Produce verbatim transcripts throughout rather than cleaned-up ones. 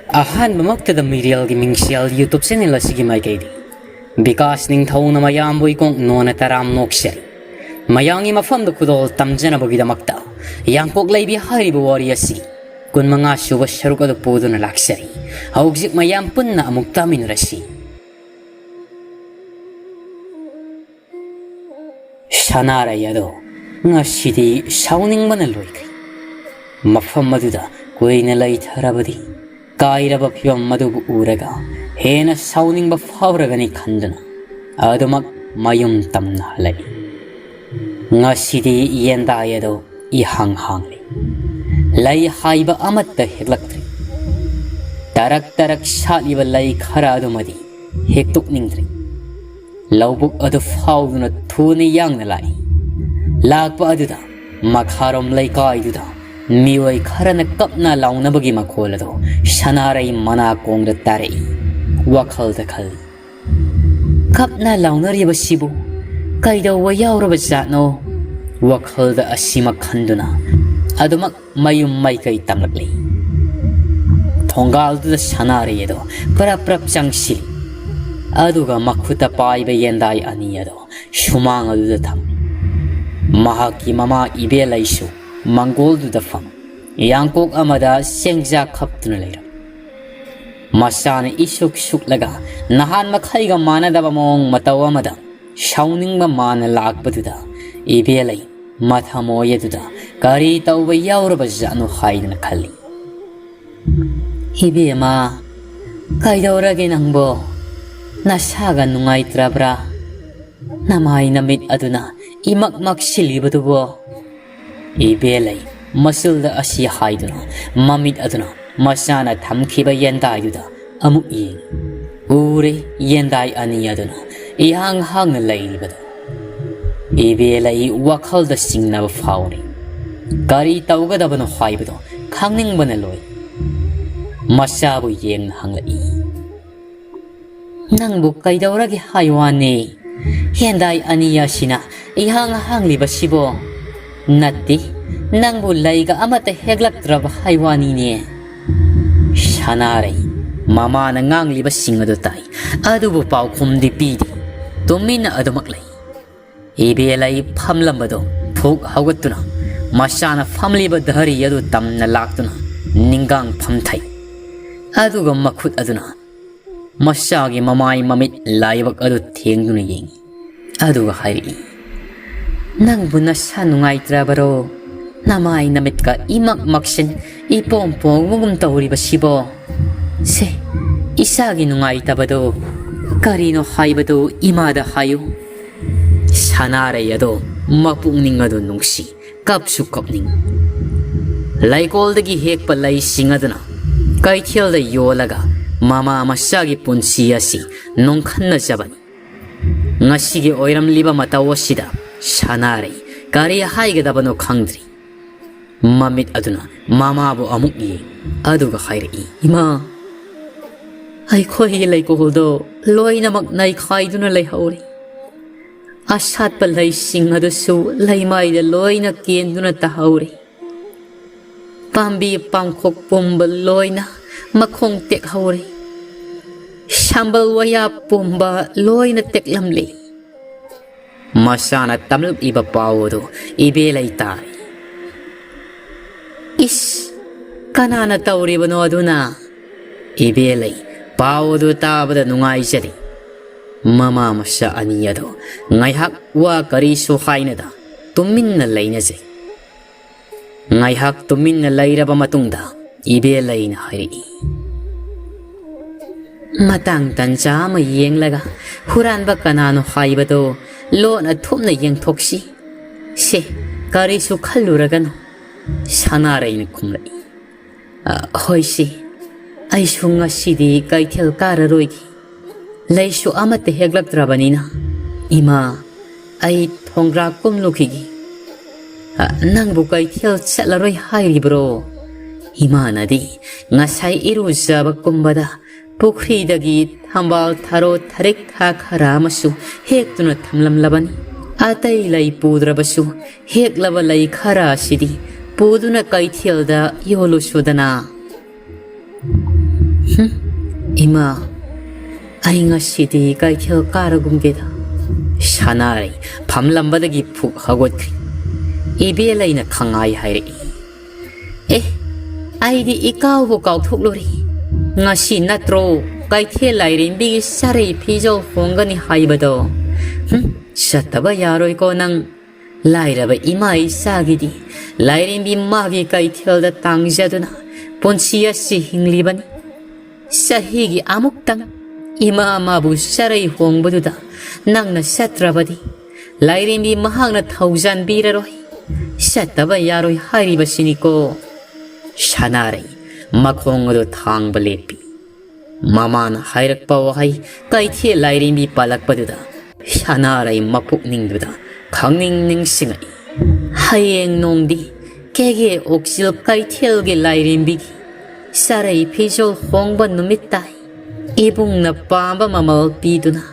ꯑꯍꯥꯟꯕꯃꯛꯇꯗ ꯃꯤꯔꯦꯜꯒꯤ ꯃꯤꯡꯁꯦꯜ YouTube channel ꯑꯁꯤꯒꯤ ꯃꯥꯏꯀꯩꯗꯒꯤ ꯕꯤꯀꯥꯁ ꯅꯤꯡꯊꯧꯅ ꯃꯌꯥꯝꯕꯨ ꯏꯀꯣꯛ ꯅꯣꯟꯅ ꯇꯔꯥꯝ ꯅꯣꯛꯆꯔꯤ꯫ ꯃꯌꯥꯝꯒꯤ ꯃꯐꯝꯗ ꯈꯨꯗꯣꯜ ꯇꯝꯖꯅꯕꯒꯤꯗꯃꯛꯇ ꯌꯥꯡꯀꯣꯛ ꯂꯩꯕꯤ ꯍꯥꯏꯔꯤꯕ ꯋꯥꯔꯤ ꯑꯁꯤꯒꯤ ꯀꯨꯟꯃꯉꯥ ꯁꯨꯕ ꯁꯔꯨꯛ ꯑꯗꯨ ꯄꯨꯗꯨꯅ ꯂꯥꯛꯆꯔꯤ꯫ ꯍꯧꯖꯤꯛ ꯃꯌꯥꯝ ꯄꯨꯟꯅ ꯑꯃꯨꯛ ꯇꯥꯃꯤꯟꯅꯔꯁꯤ꯫ ꯁꯅꯥꯔꯩ ꯑꯗꯣ ꯉꯁꯤꯗꯤ ꯁꯥꯎꯅꯤꯡꯕꯅ ꯂꯣꯏꯈ꯭ꯔꯦ꯫ ꯃꯐꯝ ꯑꯗꯨꯗ ꯀꯨꯏꯅ ꯂꯩꯊꯔꯕꯗꯤ ꯀꯥꯏꯔꯕ ꯐꯤꯕꯝ ꯑꯗꯨꯕꯨ ꯎꯔꯒ ꯍꯦꯟꯅ ꯁꯥꯎꯅꯤꯡꯕ ꯐꯥꯎꯔꯒꯅꯤ ꯈꯟꯗꯨꯅ ꯑꯗꯨꯃꯛ ꯃꯌꯨꯝ ꯇꯝꯅ ꯍꯜꯂꯛꯏ꯫ ꯉꯁꯤꯗꯤ ꯌꯦꯟꯗꯥꯏ ꯑꯗꯣ ꯏꯍꯥꯡ ꯍꯥꯡꯂꯤ꯫ ꯂꯩ ꯍꯥꯏꯕ ꯑꯃꯠꯇ ꯍꯦꯛꯂꯛꯇ꯭ꯔꯤ꯫ ꯇꯔꯛ ꯇꯔꯛ ꯁꯥꯠꯂꯤꯕ ꯂꯩ ꯈꯔ ꯑꯗꯨꯃꯗꯤ ꯍꯦꯛꯇꯣꯛꯅꯤꯡꯗ꯭ꯔꯤ꯫ ꯂꯧꯕꯨꯛ ꯑꯗꯨ ꯐꯥꯎꯗꯨꯅ ꯊꯨꯅ ꯌꯥꯡꯅ ꯂꯥꯛꯏ꯫ ꯂꯥꯛꯄ ꯑꯗꯨꯗ ꯃꯈꯥꯔꯣꯝ ꯂꯩꯀꯥꯏꯗꯨꯗ ꯃꯤꯑꯣꯏ ꯈꯔꯅ ꯀꯞꯅ ꯂꯥꯎꯅꯕꯒꯤ ꯃꯈꯣꯜ ꯑꯗꯨ ꯁꯅꯥꯔꯩ ꯃꯅꯥꯀꯣꯡꯗ ꯇꯥꯔꯛꯏ꯫ ꯋꯥꯈꯜꯗ ꯈꯜꯂꯤ, "ꯀꯞꯅ ꯂꯥꯎꯅꯔꯤꯕꯁꯤꯕꯨ ꯀꯩꯗꯧꯕ ꯌꯥꯎꯔꯕ ꯖꯥꯠꯅꯣ?" ꯋꯥꯈꯜꯗ ꯑꯁꯤꯃꯛ ꯈꯟꯗꯨꯅ ꯑꯗꯨꯃꯛ ꯃꯌꯨꯝ ꯃꯥꯏꯀꯩ ꯇꯝꯂꯛꯂꯤ꯫ ꯊꯣꯡꯒꯥꯜꯗꯨꯗ ꯁꯅꯥꯔꯩ ꯑꯗꯣ ꯄ꯭ꯔꯞ ꯄ꯭ꯔꯞ ꯆꯪꯁꯤꯜꯂꯤ꯫ ꯑꯗꯨꯒ ꯃꯈꯨꯠꯇ ꯄꯥꯏꯕ ꯌꯦꯟꯗꯥꯏ ꯑꯅꯤ ꯑꯗꯣ ꯁꯨꯃꯥꯡ ꯑꯗꯨꯗ ꯊꯝ꯫ ꯃꯍꯥꯛꯀꯤ ꯃꯃꯥ ꯏꯕꯦꯜꯂꯩꯁꯨ ꯃꯪꯒꯣꯜꯗꯨꯗ ꯐꯝ, ꯌꯥꯡꯀꯣꯛ ꯑꯃꯗ ꯆꯦꯡꯖꯥꯛ ꯈꯞꯇꯨꯅ ꯂꯩꯔꯝ꯫ ꯃꯆꯥꯅ ꯏꯁꯨꯛ ꯁꯨꯛꯂꯒ ꯅꯍꯥꯟ ꯃꯈꯩꯒ ꯃꯥꯟꯅꯗꯕ ꯃꯑꯣꯡ ꯃꯇꯧ ꯑꯃꯗ ꯁꯥꯎꯅꯤꯡꯕ ꯃꯥꯅ ꯂꯥꯛꯄꯗꯨꯗ ꯏꯕꯦꯜꯂꯩ ꯃꯊꯃꯣꯏ ꯑꯗꯨꯗ ꯀꯔꯤ ꯇꯧꯕ ꯌꯥꯎꯔꯕ ꯖꯥꯠꯅꯣ ꯍꯥꯏꯗꯨꯅ ꯈꯜꯂꯤ꯫ "ꯏꯕꯦꯝꯃ, ꯀꯩꯗꯧꯔꯒꯦ ꯅꯪꯕꯣ? ꯅꯁꯥꯒ ꯅꯨꯡꯉꯥꯏꯇ꯭ꯔꯕ꯭ꯔꯥ? ꯅꯃꯥꯏ ꯅꯃꯤꯠ ꯑꯗꯨꯅ ꯏꯃꯛ ꯃꯛꯁꯤꯜꯂꯤꯕꯗꯨꯕꯣ?" ꯏꯕꯦꯜꯂꯩ ꯃꯆꯨꯜꯗ ꯑꯁꯤ ꯍꯥꯏꯗꯨꯅ ꯃꯃꯤꯠ ꯑꯗꯨꯅ ꯃꯆꯥꯅ ꯊꯝꯈꯤꯕ ꯌꯦꯟꯗꯥꯏꯗꯨꯗ ꯑꯃꯨꯛ ꯌꯦꯡꯏ꯫ ꯎꯔꯦ, ꯌꯦꯟꯗꯥꯏ ꯑꯅꯤ ꯑꯗꯨꯅ ꯏꯍꯥꯡ ꯍꯥꯡꯅ ꯂꯩꯔꯤꯕꯗꯨ꯫ ꯏꯕꯦꯜꯂꯩ ꯋꯥꯈꯜꯗ ꯆꯤꯡꯅꯕ ꯐꯥꯎꯔꯤ꯫ ꯀꯔꯤ ꯇꯧꯒꯗꯕꯅꯣ ꯍꯥꯏꯕꯗꯨ ꯈꯪꯅꯤꯡꯕꯅ ꯂꯣꯏ꯫ ꯃꯆꯥꯕꯨ ꯌꯦꯡꯅ ꯍꯪꯂꯛꯏ, "ꯅꯪꯕꯨ ꯀꯩꯗꯧꯔꯒꯦ ꯍꯥꯏ ꯋꯥꯅꯦ? ꯌꯦꯟꯗꯥꯏ ꯑꯅꯤ ꯑꯁꯤꯅ ꯏꯍꯥꯡ ꯍꯥꯡꯂꯤꯕꯁꯤꯕꯣ?" "ꯅꯠꯇꯦ, ꯅꯪꯕꯨ ꯂꯩꯒ ꯑꯃꯠꯇ ꯍꯦꯛꯂꯛꯇ꯭ꯔꯕ ꯍꯥꯏ ꯋꯥꯅꯤꯅꯦ?" ꯁꯅꯥꯔꯩ ꯃꯃꯥꯅ ꯉꯥꯡꯂꯤꯕꯁꯤꯡ ꯑꯗꯨ ꯇꯥꯏ, ꯑꯗꯨꯕꯨ ꯄꯥꯎꯈꯨꯝꯗꯤ ꯄꯤꯗꯦ꯫ ꯇꯨꯃꯤꯟꯅ ꯑꯗꯨꯃꯛ ꯂꯩ꯫ ꯏꯕꯦꯂꯩ ꯐꯝꯂꯝꯕꯗꯨ ꯐꯨꯛ ꯍꯧꯒꯠꯇꯨꯅ ꯃꯆꯥꯅ ꯐꯝꯂꯤꯕ ꯙꯔꯤ ꯑꯗꯨ ꯇꯝꯅ ꯂꯥꯛꯇꯨꯅ ꯅꯤꯡꯒꯥꯡ ꯐꯝꯊꯩ꯫ ꯑꯗꯨꯒ ꯃꯈꯨꯠ ꯑꯗꯨꯅ ꯃꯆꯥꯒꯤ ꯃꯃꯥꯏ ꯃꯃꯤꯠ ꯂꯥꯏꯕꯛ ꯑꯗꯨ ꯊꯦꯡꯗꯨꯅ ꯌꯦꯡꯏ꯫ ꯑꯗꯨꯒ ꯍꯥꯏꯔꯛꯏ, "ꯅꯪꯕꯨ ꯅꯁꯥ ꯅꯨꯡꯉꯥꯏꯇ꯭ꯔꯕꯔꯣ? ꯅꯃꯥꯏ ꯅꯃꯤꯠꯀ ꯏꯃꯛ ꯃꯛꯁꯤꯟ ꯏꯄꯣꯝ ꯄꯣꯝꯕꯒꯨꯝ ꯇꯧꯔꯤꯕꯁꯤꯕꯣ? ꯁꯦ, ꯏꯆꯥꯒꯤ ꯅꯨꯡꯉꯥꯏꯇꯕꯗꯣ ꯀꯔꯤꯅꯣ ꯍꯥꯏꯕꯗꯨ ꯏꯃꯥꯗ ꯍꯥꯏꯌꯨ꯫" ꯁꯅꯥꯔꯩ ꯑꯗꯣ ꯃꯄꯨꯛꯅꯤꯡ ꯑꯗꯨ ꯅꯨꯡꯁꯤ꯫ ꯀꯞꯁꯨ ꯀꯞꯅꯤꯡ꯫ ꯂꯩꯀꯣꯜꯗꯒꯤ ꯍꯦꯛꯄ ꯂꯩꯁꯤꯡ ꯑꯗꯨꯅ ꯀꯩꯊꯦꯜꯗ ꯌꯣꯜꯂꯒ ꯃꯃꯥ ꯃꯆꯥꯒꯤ ꯄꯨꯟꯁꯤ ꯑꯁꯤ ꯅꯣꯡꯈꯟꯅꯖꯕꯅꯤ꯫ ꯉꯁꯤꯒꯤ ꯑꯣꯏꯔꯝꯂꯤꯕ ꯃꯇꯧ ꯑꯁꯤꯗ ꯁꯅꯥꯔꯩ ꯀꯔꯤ ꯍꯥꯏꯒꯗꯕꯅꯣ ꯈꯪꯗ꯭ꯔꯤ꯫ ꯃꯃꯤꯠ ꯑꯗꯨꯅ ꯃꯃꯥꯕꯨ ꯑꯃꯨꯛ ꯌꯦꯡ ꯑꯗꯨꯒ ꯍꯥꯏꯔꯛꯏ, "ꯏꯃꯥ, ꯑꯩꯈꯣꯏꯒꯤ ꯂꯩꯀꯣꯜꯗꯣ ꯂꯣꯏꯅꯃꯛ ꯅꯩꯈꯥꯏꯗꯨꯅ ꯂꯩꯍꯧꯔꯦ꯫ ꯑꯁꯥꯠꯄ ꯂꯩꯁꯤꯡ ꯑꯗꯨꯁꯨ ꯂꯩꯃꯥꯏꯗ ꯂꯣꯏꯅ ꯀꯦꯟꯗꯨꯅ ꯇꯥꯍꯧꯔꯦ꯫ ꯄꯥꯝꯕꯤ ꯄꯥꯡꯈꯣꯛ ꯄꯨꯝꯕ ꯂꯣꯏꯅ ꯃꯈꯣꯡ ꯇꯦꯛꯍꯧꯔꯦ꯫ ꯁꯝꯕꯜ ꯋꯥꯌꯥ ꯄꯨꯝꯕ ꯂꯣꯏꯅ ꯇꯦꯛꯂꯝꯂꯦ꯫" ꯃꯆꯥꯅ ꯇꯝꯂꯛꯂꯤꯕ ꯄꯥꯎ ꯑꯗꯨ ꯏꯕꯦꯂꯩ ꯇꯥꯔꯤ꯫ "ꯏꯁ, ꯀꯅꯥꯅ ꯇꯧꯔꯤꯕꯅꯣ ꯑꯗꯨꯅ?" ꯏꯕꯦꯂꯩ ꯄꯥꯎ ꯑꯗꯨ ꯇꯥꯕꯗ ꯅꯨꯡꯉꯥꯏꯖꯔꯤ꯫ ꯃꯃꯥ ꯃꯆꯥ ꯑꯅꯤ ꯑꯗꯨ ꯉꯥꯏꯍꯥꯛ ꯋꯥ ꯀꯔꯤꯁꯨ ꯍꯥꯏꯅꯗ ꯇꯨꯃꯤꯟꯅ ꯂꯩꯅꯖꯩ꯫ ꯉꯥꯏꯍꯥꯛ ꯇꯨꯃꯤꯟꯅ ꯂꯩꯔꯕ ꯃꯇꯨꯡꯗ ꯏꯕꯦꯂꯩꯅ ꯍꯥꯏꯔꯛꯏ, "ꯃꯇꯥꯡ ꯇꯟꯖꯥ ꯑꯃ ꯌꯦꯡꯂꯒ ꯍꯨꯔꯥꯟꯕ ꯀꯅꯥꯅꯣ ꯍꯥꯏꯕꯗꯣ ꯂꯣꯟꯅ ꯊꯨꯞꯅ ꯌꯦꯡꯊꯣꯛꯁꯤ꯫ ꯁꯦ, ꯀꯔꯤꯁꯨ ꯈꯜꯂꯨꯔꯒꯅꯨ꯫" ꯁꯅꯥꯔꯩꯅ ꯈꯨꯝꯂꯛꯏ, "ꯑ, ꯍꯣꯏ ꯁꯦ, ꯑꯩꯁꯨ ꯉꯁꯤꯗꯤ ꯀꯩꯊꯦꯜ ꯀꯥꯔꯔꯣꯏꯒꯦ꯫ ꯂꯩꯁꯨ ꯑꯃꯠꯇ ꯍꯦꯛꯂꯛꯇ꯭ꯔꯕꯅꯤꯅ꯫ ꯏꯃꯥ, ꯑꯩ ꯊꯣꯡꯒ꯭ꯔꯥꯛ ꯀꯨꯝꯂꯨꯈꯤꯒꯦ꯫" "ꯑ, ꯅꯪꯕꯨ ꯀꯩꯊꯦꯜ ꯆꯠꯂꯔꯣꯏ ꯍꯥꯏꯔꯤꯕ꯭ꯔꯣ?" "ꯏꯃꯥꯅꯗꯤ ꯉꯁꯥꯏ ꯏꯔꯨꯖꯕ ꯀꯨꯝꯕꯗ ꯄꯨꯈ꯭ꯔꯤꯗꯒꯤ ꯊꯝꯕꯥꯜ ꯊꯔꯣ ꯊꯔꯤꯛ ꯊꯥ ꯈꯔ ꯑꯃꯁꯨ ꯍꯦꯛꯇꯨꯅ ꯊꯝꯂꯝꯂꯕꯅꯤ꯫ ꯑꯇꯩ ꯂꯩ ꯄꯨꯗ꯭ꯔꯕꯁꯨ ꯍꯦꯛꯂꯕ ꯂꯩ ꯈꯔ ꯑꯁꯤꯗꯤ ꯄꯨꯗꯨꯅ ꯀꯩꯊꯦꯜꯗ ꯌꯣꯜꯂꯨꯁꯨꯗꯅ꯫" ꯏꯃꯥ, ꯑꯩ ꯉꯁꯤꯗꯤ ꯀꯩꯊꯦꯜ ꯀꯥꯔꯒꯨꯝꯒꯦꯗ꯫ ꯁꯅꯥꯔꯩ ꯐꯝꯂꯝꯕꯗꯒꯤ ꯐꯨꯛ ꯍꯧꯒꯠꯈ꯭ꯔꯦ꯫ ꯏꯕꯦꯜ ꯑꯩꯅ ꯈꯪꯉꯥꯏ ꯍꯥꯏꯔꯛꯏ꯫ ꯑꯦ, ꯑꯩꯗꯤ ꯏꯀꯥꯎꯕꯨ ꯀꯥꯎꯊꯣꯛꯂꯨꯔꯦ꯫ ꯉꯁꯤ ꯅꯠꯇ꯭ꯔꯣ ꯀꯩꯊꯦꯜ ꯂꯥꯏꯔꯦꯝꯕꯤꯒꯤ ꯁꯥꯔꯩ ꯐꯤꯖꯣꯜ ꯍꯣꯡꯒꯅꯤ ꯍꯥꯏꯕꯗꯣ? ꯍꯨꯝ, ꯆꯠꯇꯕ ꯌꯥꯔꯣꯏꯀꯣ ꯅꯪ꯫ ꯂꯥꯏꯔꯕ ꯏꯃꯥ ꯏꯆꯥꯒꯤꯗꯤ ꯂꯥꯏꯔꯦꯝꯕꯤ ꯃꯥꯒꯤ ꯀꯩꯊꯦꯜꯗ ꯇꯥꯡꯖꯗꯨꯅ ꯄꯨꯟꯁꯤ ꯑꯁꯤ ꯍꯤꯡꯂꯤꯕꯅꯤ꯫ ꯆꯍꯤꯒꯤ ꯑꯃꯨꯛꯇꯪ ꯏꯃꯥ ꯃꯥꯕꯨ ꯆꯔꯩ ꯍꯣꯡꯕꯗꯨꯗ ꯅꯪꯅ ꯆꯠꯇ꯭ꯔꯕꯗꯤ ꯂꯥꯏꯔꯦꯝꯕꯤ ꯃꯍꯥꯛꯅ ꯊꯧꯖꯥꯟꯕꯤꯔꯔꯣꯏ꯫ ꯆꯠꯇꯕ ꯌꯥꯔꯣꯏ ꯍꯥꯏꯔꯤꯕꯁꯤꯅꯤꯀꯣ꯫ ꯁꯅꯥꯔꯩ ꯃꯈꯣꯡ ꯑꯗꯨ ꯊꯥꯡꯕ ꯂꯦꯞꯄꯤ꯫ ꯃꯃꯥꯅ ꯍꯥꯏꯔꯛꯄ ꯋꯥꯍꯩ ꯀꯩꯊꯦꯜ ꯂꯥꯏꯔꯦꯝꯕꯤ ꯄꯜꯂꯛꯄꯗꯨꯗ ꯁꯅꯥꯔꯩ ꯃꯄꯨꯛꯅꯤꯡꯗꯨꯗ ꯈꯪꯅꯤꯡ ꯅꯤꯡꯁꯤꯡꯉꯛꯏ꯫ ꯍꯌꯦꯡ ꯅꯣꯡꯗꯤ ꯀꯦꯒꯦ ꯑꯣꯛꯆꯤꯜ ꯀꯩꯊꯦꯜꯒꯤ ꯂꯥꯏꯔꯦꯝꯕꯤꯒꯤ ꯆꯔꯩ ꯐꯤꯖꯣꯜ ꯍꯣꯡꯕ ꯅꯨꯃꯤꯠ ꯇꯥꯏ꯫ ꯏꯕꯨꯡꯅ ꯄꯥꯝꯕ ꯃꯃꯜ ꯄꯤꯗꯨꯅ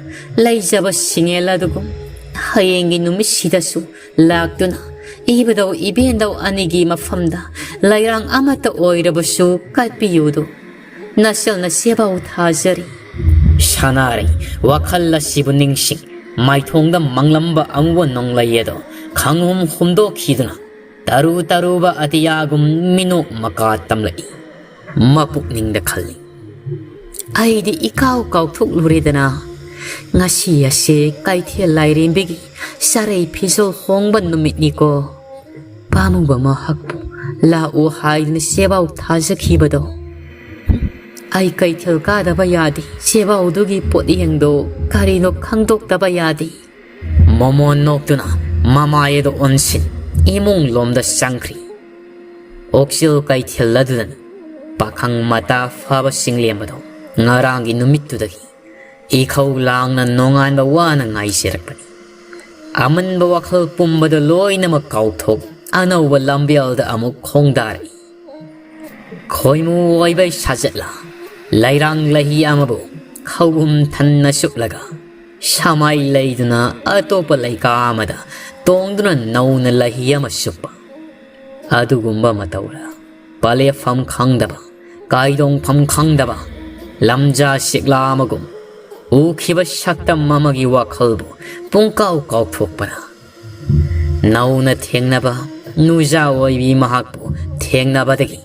ꯂꯩꯖꯕ ꯁꯤꯡꯉꯦꯜ ꯑꯗꯨꯒꯨꯝ ꯍꯌꯦꯡꯒꯤ ꯅꯨꯃꯤꯠꯁꯤꯗꯁꯨ ꯂꯥꯛꯇꯨꯅ ꯏꯕꯨꯙꯧ ꯏꯕꯦꯟꯙꯧ ꯑꯅꯤꯒꯤ ꯃꯐꯝꯗ ꯂꯩꯔꯥꯡ ꯑꯃꯠꯇ ꯑꯣꯏꯔꯕꯁꯨ ꯀꯠꯄꯤꯌꯨꯗꯣ ꯅꯆꯜꯅ ꯁꯦꯕꯥꯎ ꯊꯥꯖꯔꯤ꯫ ꯁꯅꯥꯔꯩ ꯋꯥꯈꯜ ꯑꯁꯤꯕꯨ ꯅꯤꯡꯁꯤꯡ ꯃꯥꯏꯊꯣꯡꯗ ꯃꯪꯂꯝꯕ ꯑꯃꯨꯕ ꯅꯣꯡꯂꯩ ꯑꯗꯣ ꯈꯪꯍꯨꯝ ꯍꯨꯝꯗꯣꯛꯈꯤꯗꯨꯅ ꯇꯔꯨ ꯇꯔꯨꯕ ꯑꯇꯤꯌꯥꯒꯨꯝ ꯃꯤꯅꯣꯛ ꯃꯀꯥ ꯇꯝꯂꯛꯏ꯫ ꯃꯄꯨꯛꯅꯤꯡꯗ ꯈꯜꯂꯤ, ꯑꯩꯗꯤ ꯏꯀꯥꯎ ꯀꯥꯎꯊꯣꯛꯂꯨꯔꯦꯗꯅ꯫ ꯉꯁꯤ ꯑꯁꯦ ꯀꯩꯊꯦꯜ ꯂꯥꯏꯔꯦꯝꯕꯤꯒꯤ ꯁꯥꯔꯩ ꯐꯤꯖꯣꯜ ꯍꯣꯡꯕ ꯅꯨꯃꯤꯠꯅꯤꯀꯣ꯫ ꯄꯥꯝꯃꯨꯕ ꯃꯍꯥꯛꯄꯨ ꯂꯥꯛꯑꯣ ꯍꯥꯏꯗꯨꯅ ꯁꯦꯕꯥꯎ ꯊꯥꯖꯈꯤꯕꯗꯣ꯫ ꯑꯩ ꯀꯩꯊꯦꯜ ꯀꯥꯗꯕ ꯌꯥꯗꯦ꯫ ꯁꯦꯕꯥꯎꯗꯨꯒꯤ ꯄꯣꯠꯌꯦꯡꯗꯣ ꯀꯔꯤꯅꯣ ꯈꯪꯗꯣꯛꯇꯕ ꯌꯥꯗꯦ꯫ ꯃꯣꯃꯣꯟ ꯅꯣꯛꯇꯨꯅ ꯃꯃꯥꯏ ꯑꯗꯨ ꯑꯣꯟꯁꯤꯟ ꯏꯃꯨꯡ ꯂꯣꯝꯗ ꯆꯪꯈ꯭ꯔꯤ꯫ ꯑꯣꯛꯆꯤꯜ ꯀꯩꯊꯦꯜ ꯑꯗꯨꯗꯅ ꯄꯥꯈꯪ ꯃꯇꯥ ꯐꯥꯕꯁꯤꯡ ꯂꯦꯝꯕꯗꯣ ꯉꯔꯥꯡꯒꯤ ꯅꯨꯃꯤꯠꯇꯨꯗꯒꯤ ꯏꯈꯧ ꯂꯥꯡꯅ ꯅꯣꯡꯉꯥꯟꯕ ꯋꯥꯅ ꯉꯥꯏꯖꯔꯛꯄꯅꯤ꯫ ꯑꯃꯟꯕ ꯋꯥꯈꯜ ꯄꯨꯝꯕꯗ ꯂꯣꯏꯅꯃꯛ ꯀꯥꯎꯊꯣꯛ ꯑꯅꯧꯕ ꯂꯝꯕꯦꯜꯗ ꯑꯃꯨꯛ ꯈꯣꯡꯗꯥꯔꯛꯏ꯫ ꯈꯣꯏꯃꯨ ꯑꯣꯏꯕꯩ ꯁꯥꯖꯠꯂ ꯂꯩꯔꯥꯡ ꯂꯩꯍꯤ ꯑꯃꯕꯨ ꯈꯧꯒꯨꯝ ꯊꯟꯅ ꯆꯨꯞꯂꯒ ꯁꯃꯥꯏ ꯂꯩꯗꯨꯅ ꯑꯇꯣꯞꯄ ꯂꯩꯀꯥ ꯑꯃꯗ ꯇꯣꯡꯗꯨꯅ ꯅꯧꯅ ꯂꯩꯍꯤ ꯑꯃ ꯆꯨꯞꯄ꯫ ꯑꯗꯨꯒꯨꯝꯕ ꯃꯇꯧꯔ ꯄꯂꯦꯐꯝ ꯈꯪꯗꯕ, ꯀꯥꯏꯗꯣꯡꯐꯝ ꯈꯪꯗꯕ, ꯂꯝꯖꯥ ꯁꯤꯛꯂꯥ ꯑꯃꯒꯨꯝ ꯎꯈꯤꯕ ꯁꯛꯇꯝ ꯑꯃꯒꯤ ꯋꯥꯈꯜꯕꯨ ꯄꯨꯡꯀꯥꯎ ꯀꯥꯎꯊꯣꯛꯄꯅ ꯅꯧꯅ ꯊꯦꯡꯅꯕ ꯅꯨꯖꯥ ꯑꯣꯏꯕꯤ ꯃꯍꯥꯛꯄꯨ ꯊꯦꯡꯅꯕꯗꯒꯤ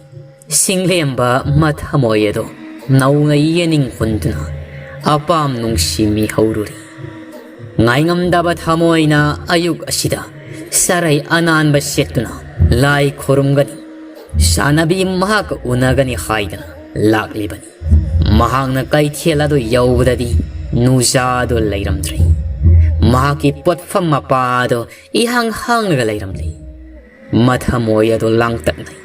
ꯁꯤꯡꯂꯦꯝꯕ ꯃꯊꯃꯣꯏ ꯑꯗꯨ ꯅꯧꯅ ꯌꯦꯅꯤꯡ ꯍꯨꯟꯗꯨꯅ ꯑꯄꯥꯝ ꯅꯨꯡꯁꯤ ꯃꯤꯍꯧꯔꯨꯔꯤ꯫ ꯉꯥꯏꯉꯝꯗꯕ ꯊꯃꯣꯏꯅ ꯑꯌꯨꯛ ꯑꯁꯤꯗ ꯁꯔꯩ ꯑꯅꯥꯟꯕ ꯁꯦꯠꯇꯨꯅ ꯂꯥꯏ ꯈꯨꯔꯨꯝꯒꯅꯤ, ꯆꯥꯟꯅꯕꯤ ꯃꯍꯥꯛꯀ ꯎꯅꯒꯅꯤ ꯍꯥꯏꯗꯅ ꯂꯥꯛꯂꯤꯕꯅꯤ꯫ ꯃꯍꯥꯛꯅ ꯀꯩꯊꯦꯜ ꯑꯗꯨ ꯌꯧꯕꯗꯗꯤ ꯅꯨꯖꯥꯗꯨ ꯂꯩꯔꯝꯗ꯭ꯔꯦ꯫ ꯃꯍꯥꯛꯀꯤ ꯄꯣꯠꯐꯝ ꯃꯄꯥ ꯑꯗꯨ ꯏꯍꯥꯡ ꯍꯥꯡꯂꯒ ꯂꯩꯔꯝꯂꯤ꯫ ꯃꯊꯃꯣꯏ ꯑꯗꯨ ꯂꯥꯡꯇꯛꯅꯩ꯫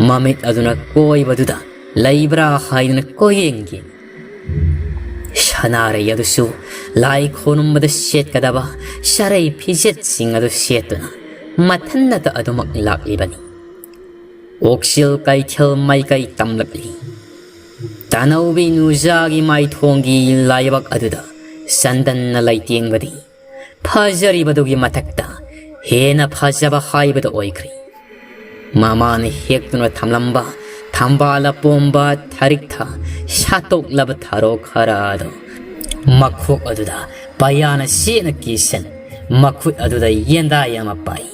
ꯃꯃꯤꯠ ꯑꯗꯨꯅ ꯀꯣꯏꯕꯗꯨꯗ ꯂꯩꯕ꯭ꯔꯥ ꯍꯥꯏꯗꯨꯅ ꯀꯣꯏꯌꯦꯡ ꯌꯦꯡꯏ꯫ ꯁꯅꯥꯔꯩ ꯑꯗꯨꯁꯨ ꯂꯥꯏ ꯈꯨꯔꯨꯝꯕꯗ ꯁꯦꯠꯀꯗꯕ ꯁꯔꯩ ꯐꯤꯖꯦꯠꯁꯤꯡ ꯑꯗꯨ ꯁꯦꯠꯇꯨꯅ ꯃꯊꯟꯅꯇ ꯑꯗꯨꯃꯛ ꯂꯥꯛꯂꯤꯕꯅꯤ꯫ ꯑꯣꯛꯁꯤꯜ ꯀꯩꯊꯦꯜ ꯃꯥꯏꯀꯩ ꯇꯝꯂꯛꯂꯤ꯫ ꯇꯥꯅꯧꯕꯤ ꯅꯨꯖꯥꯒꯤ ꯃꯥꯏꯊꯣꯡꯒꯤ ꯂꯥꯏꯕꯛ ꯑꯗꯨꯗ ꯆꯟꯗꯟꯅ ꯂꯩꯇꯦꯡꯕꯗꯤ ꯐꯖꯔꯤꯕꯗꯨꯒꯤ ꯃꯊꯛꯇ ꯍꯦꯟꯅ ꯐꯖꯕ ꯍꯥꯏꯕꯗꯨ ꯑꯣꯏꯈ꯭ꯔꯦ꯫ ꯃꯃꯥꯅ ꯍꯦꯛꯇꯨꯅ ꯊꯝꯂꯝꯕ ꯊꯝꯕꯥꯜ ꯑꯄꯣꯝꯕ ꯊꯔꯤꯛꯊ ꯁꯥꯠꯇꯣꯛꯂꯕ ꯊꯔꯣ ꯈꯔ ꯑꯗꯨ ꯃꯈꯣꯛ ꯑꯗꯨꯗ ꯄꯩꯌꯥꯅ ꯆꯦꯠꯅ ꯀꯤꯁꯟ, ꯃꯈꯨꯠ ꯑꯗꯨꯗ ꯌꯦꯟꯗꯥꯏ ꯑꯃ ꯄꯥꯏ꯫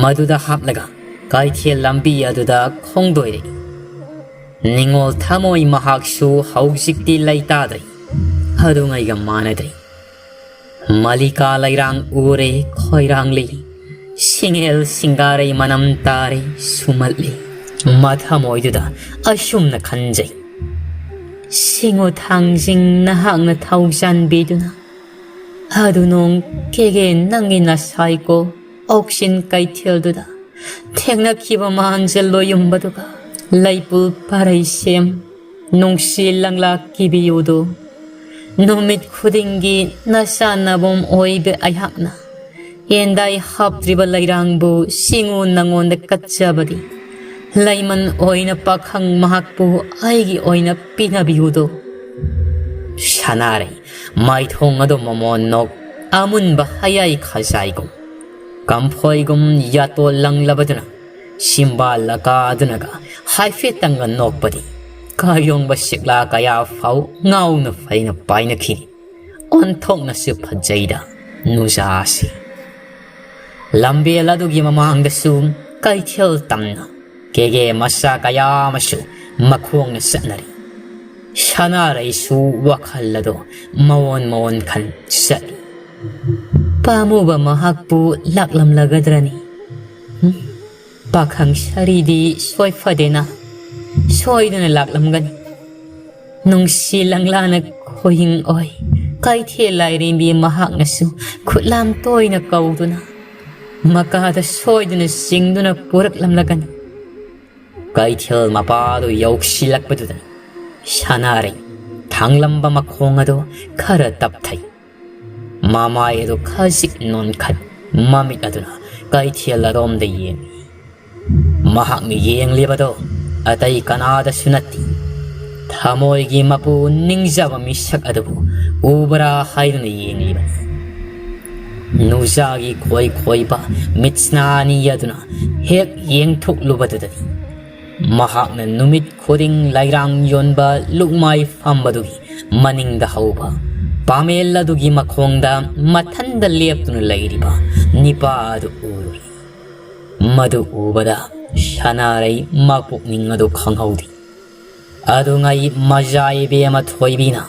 ꯃꯗꯨꯗ ꯍꯥꯞꯂꯒ ꯀꯩꯊꯦꯜ ꯂꯝꯕꯤ ꯑꯗꯨꯗ ꯈꯣꯡꯗꯣꯏꯔꯛꯏ꯫ ꯅꯤꯡꯉꯣꯜ ꯊꯃꯣꯏ ꯃꯍꯥꯛꯁꯨ ꯍꯧꯖꯤꯛꯇꯤ ꯂꯩꯇꯥꯗ꯭ꯔꯦ꯫ ꯑꯗꯨꯉꯩꯒ ꯃꯥꯟꯅꯗ꯭ꯔꯦ꯫ ꯃꯂꯤꯀꯥ ꯂꯩꯔꯥꯡ ꯎꯔꯦ, ꯈꯣꯏꯔꯥꯡꯂꯤ꯫ ꯁꯤꯡꯍꯦꯜ ꯁꯤꯡꯒꯥꯔꯩ ꯃꯅꯝ ꯇꯥꯔꯦ, ꯁꯨꯝꯍꯠꯂꯤ꯫ ꯃꯊꯃꯣꯏꯗꯨꯗ ꯑꯁꯨꯝꯅ ꯈꯟꯖꯩ, "ꯁꯤꯡꯉꯨ ꯊꯥꯡꯖꯤꯡ ꯅꯍꯥꯛꯅ ꯊꯧꯖꯥꯟꯕꯤꯗꯨꯅ ꯑꯗꯨ ꯅꯣꯡ ꯀꯦꯒꯦ ꯅꯪꯒꯤ ꯅꯁꯥꯏꯀꯣ ꯑꯣꯛꯁꯤꯟ ꯀꯩꯊꯦꯜꯗꯨꯗ ꯊꯦꯡꯅꯈꯤꯕ ꯃꯥꯟꯖ ꯂꯣꯌꯨꯝꯕꯗꯨꯒ ꯂꯩꯄꯨꯜ ꯄꯥꯔꯩ ꯁꯦꯝ ꯅꯨꯡꯁꯤ ꯂꯪꯂꯥ ꯀꯤꯕꯤꯌꯨꯗꯨ꯫ ꯅꯨꯃꯤꯠ ꯈꯨꯗꯤꯡꯒꯤ ꯅꯆꯥꯟꯅꯕꯝ ꯑꯣꯏꯕ ꯑꯩꯍꯥꯛꯅ ꯌꯦꯟꯗꯥꯏ ꯍꯥꯞꯇ꯭ꯔꯤꯕ ꯂꯩꯔꯥꯡꯕꯨ ꯁꯤꯡꯉꯨ ꯅꯉꯣꯟꯗ ꯀꯠꯆꯕꯗꯤ ꯂꯩꯃꯟ ꯑꯣꯏꯅ ꯄꯥꯈꯪ ꯃꯍꯥꯛꯄꯨ ꯑꯩꯒꯤ ꯑꯣꯏꯅ ꯄꯤꯅꯕꯤꯌꯨꯗꯨ꯫" ꯁꯅꯥꯔꯩ ꯃꯥꯏꯊꯣꯡ ꯑꯗꯨ ꯃꯃꯣꯟ ꯅꯣꯛ ꯑꯃꯨꯟꯕ ꯍꯌꯥꯏ ꯈꯖꯥꯏꯒꯨꯝ ꯀꯝꯐꯣꯏꯒꯨꯝ ꯌꯥꯇꯣꯜ ꯂꯪꯂꯕꯗꯨꯅ ꯁꯤꯝꯕꯥꯜ ꯂꯀꯥꯗꯨꯅꯒ ꯍꯥꯏꯐꯦꯠꯇꯪꯒ ꯅꯣꯛꯄꯗꯤ ꯀꯥꯏꯌꯣꯡꯕ ꯁꯤꯛꯂꯥ ꯀꯌꯥ ꯐꯥꯎ ꯉꯥꯎꯅ ꯐꯩꯅ ꯄꯥꯏꯅꯈꯤ꯫ ꯑꯣꯟꯊꯣꯛꯅꯁꯨ ꯐꯖꯩꯗ ꯅꯨꯖꯥꯁꯤ꯫ ꯂꯝꯕꯦꯜ ꯑꯗꯨꯒꯤ ꯃꯃꯥꯡꯗꯁꯨ ꯀꯩꯊꯦꯜ ꯇꯝꯅ ꯀꯦꯒꯦ ꯃꯆꯥ ꯀꯌꯥ ꯑꯃꯁꯨ ꯃꯈꯣꯡꯅ ꯆꯠꯅꯔꯤ꯫ ꯁꯅꯥꯔꯩꯁꯨ ꯋꯥꯈꯜ ꯑꯗꯣ ꯃꯑꯣꯟ ꯃꯑꯣꯟ ꯈꯟ ꯆꯠꯂꯤ꯫ ꯄꯥꯝꯃꯨꯕ ꯃꯍꯥꯛꯄꯨ ꯂꯥꯛꯂꯝꯂꯒꯗ꯭ꯔꯅꯤ? ꯍꯨꯝ? ꯄꯥꯈꯪ ꯁꯥꯔꯤꯗꯤ ꯁꯣꯏ ꯐꯗꯦꯅ, ꯁꯣꯏꯗꯅ ꯂꯥꯛꯂꯝꯒꯅꯤ꯫ ꯅꯨꯡꯁꯤ ꯂꯪꯂꯥꯅ ꯈꯣꯏꯍꯤꯡ ꯑꯣꯏ꯫ ꯀꯩꯊꯦꯜ ꯂꯥꯏꯔꯦꯝꯕꯤ ꯃꯍꯥꯛꯅꯁꯨ ꯈꯨꯠꯂꯥꯝ ꯇꯣꯏꯅ ꯀꯧꯗꯨꯅ ꯃꯀꯥꯗ ꯁꯣꯏꯗꯅ ꯆꯤꯡꯗꯨꯅ ꯄꯨꯔꯛꯂꯝꯂꯒꯅꯤ꯫ ꯀꯩꯊꯦꯜ ꯃꯄꯥꯗꯨ ꯌꯧꯁꯤꯜꯂꯛꯄꯗꯨꯗ ꯁꯅꯥꯔꯩ ꯊꯥꯡꯂꯝꯕ ꯃꯈꯣꯡ ꯑꯗꯨ ꯈꯔ ꯇꯞꯊꯩ꯫ ꯃꯃꯥꯏ ꯑꯗꯨ ꯈꯖꯤꯛ ꯅꯣꯟꯈꯠ, ꯃꯃꯤꯠ ꯑꯗꯨꯅ ꯀꯩꯊꯦꯜ ꯑꯗꯣꯝꯗ ꯌꯦꯡꯏ꯫ ꯃꯍꯥꯛꯅ ꯌꯦꯡꯂꯤꯕꯗꯨ ꯑꯇꯩ ꯀꯅꯥꯗꯁꯨ ꯅꯠꯇꯦ, ꯊꯃꯣꯏꯒꯤ ꯃꯄꯨ ꯅꯤꯡꯖꯕ ꯃꯤꯁꯛ ꯑꯗꯨꯕꯨ ꯎꯕ꯭ꯔꯥ ꯍꯥꯏꯗꯨꯅ ꯌꯦꯡꯂꯤꯕꯅꯤ꯫ ꯅꯨꯖꯥꯒꯤ ꯈꯣꯏ ꯈꯣꯏꯕ ꯃꯤꯠꯁꯅꯥ ꯑꯅꯤ ꯑꯗꯨꯅ ꯍꯦꯛ ꯌꯦꯡꯊꯣꯛꯂꯨꯕꯗꯨꯗꯗꯤ ꯃꯍꯥꯛꯅ ꯅꯨꯃꯤꯠ ꯈꯨꯗꯤꯡ ꯂꯩꯔꯥꯡ ꯌꯣꯟꯕ ꯂꯨꯛꯃꯥꯏ ꯐꯝꯕꯗꯨꯒꯤ ꯃꯅꯤꯡꯗ ꯍꯧꯕ ꯄꯥꯃꯦꯜ ꯑꯗꯨꯒꯤ ꯃꯈꯣꯡꯗ ꯃꯊꯟꯗ ꯂꯦꯞꯇꯨꯅ ꯂꯩꯔꯤꯕ ꯅꯤꯄꯥ ꯑꯗꯨ ꯎꯔꯨꯏ꯫ ꯃꯗꯨ ꯎꯕꯗ ꯁꯅꯥꯔꯩ ꯃꯄꯨꯛꯅꯤꯡ ꯑꯗꯨ ꯈꯪꯍꯧꯗꯦ꯫ ꯑꯗꯨꯉꯩ ꯃꯖꯥ ꯏꯕꯦꯝꯃ ꯊꯣꯏꯕꯤꯅ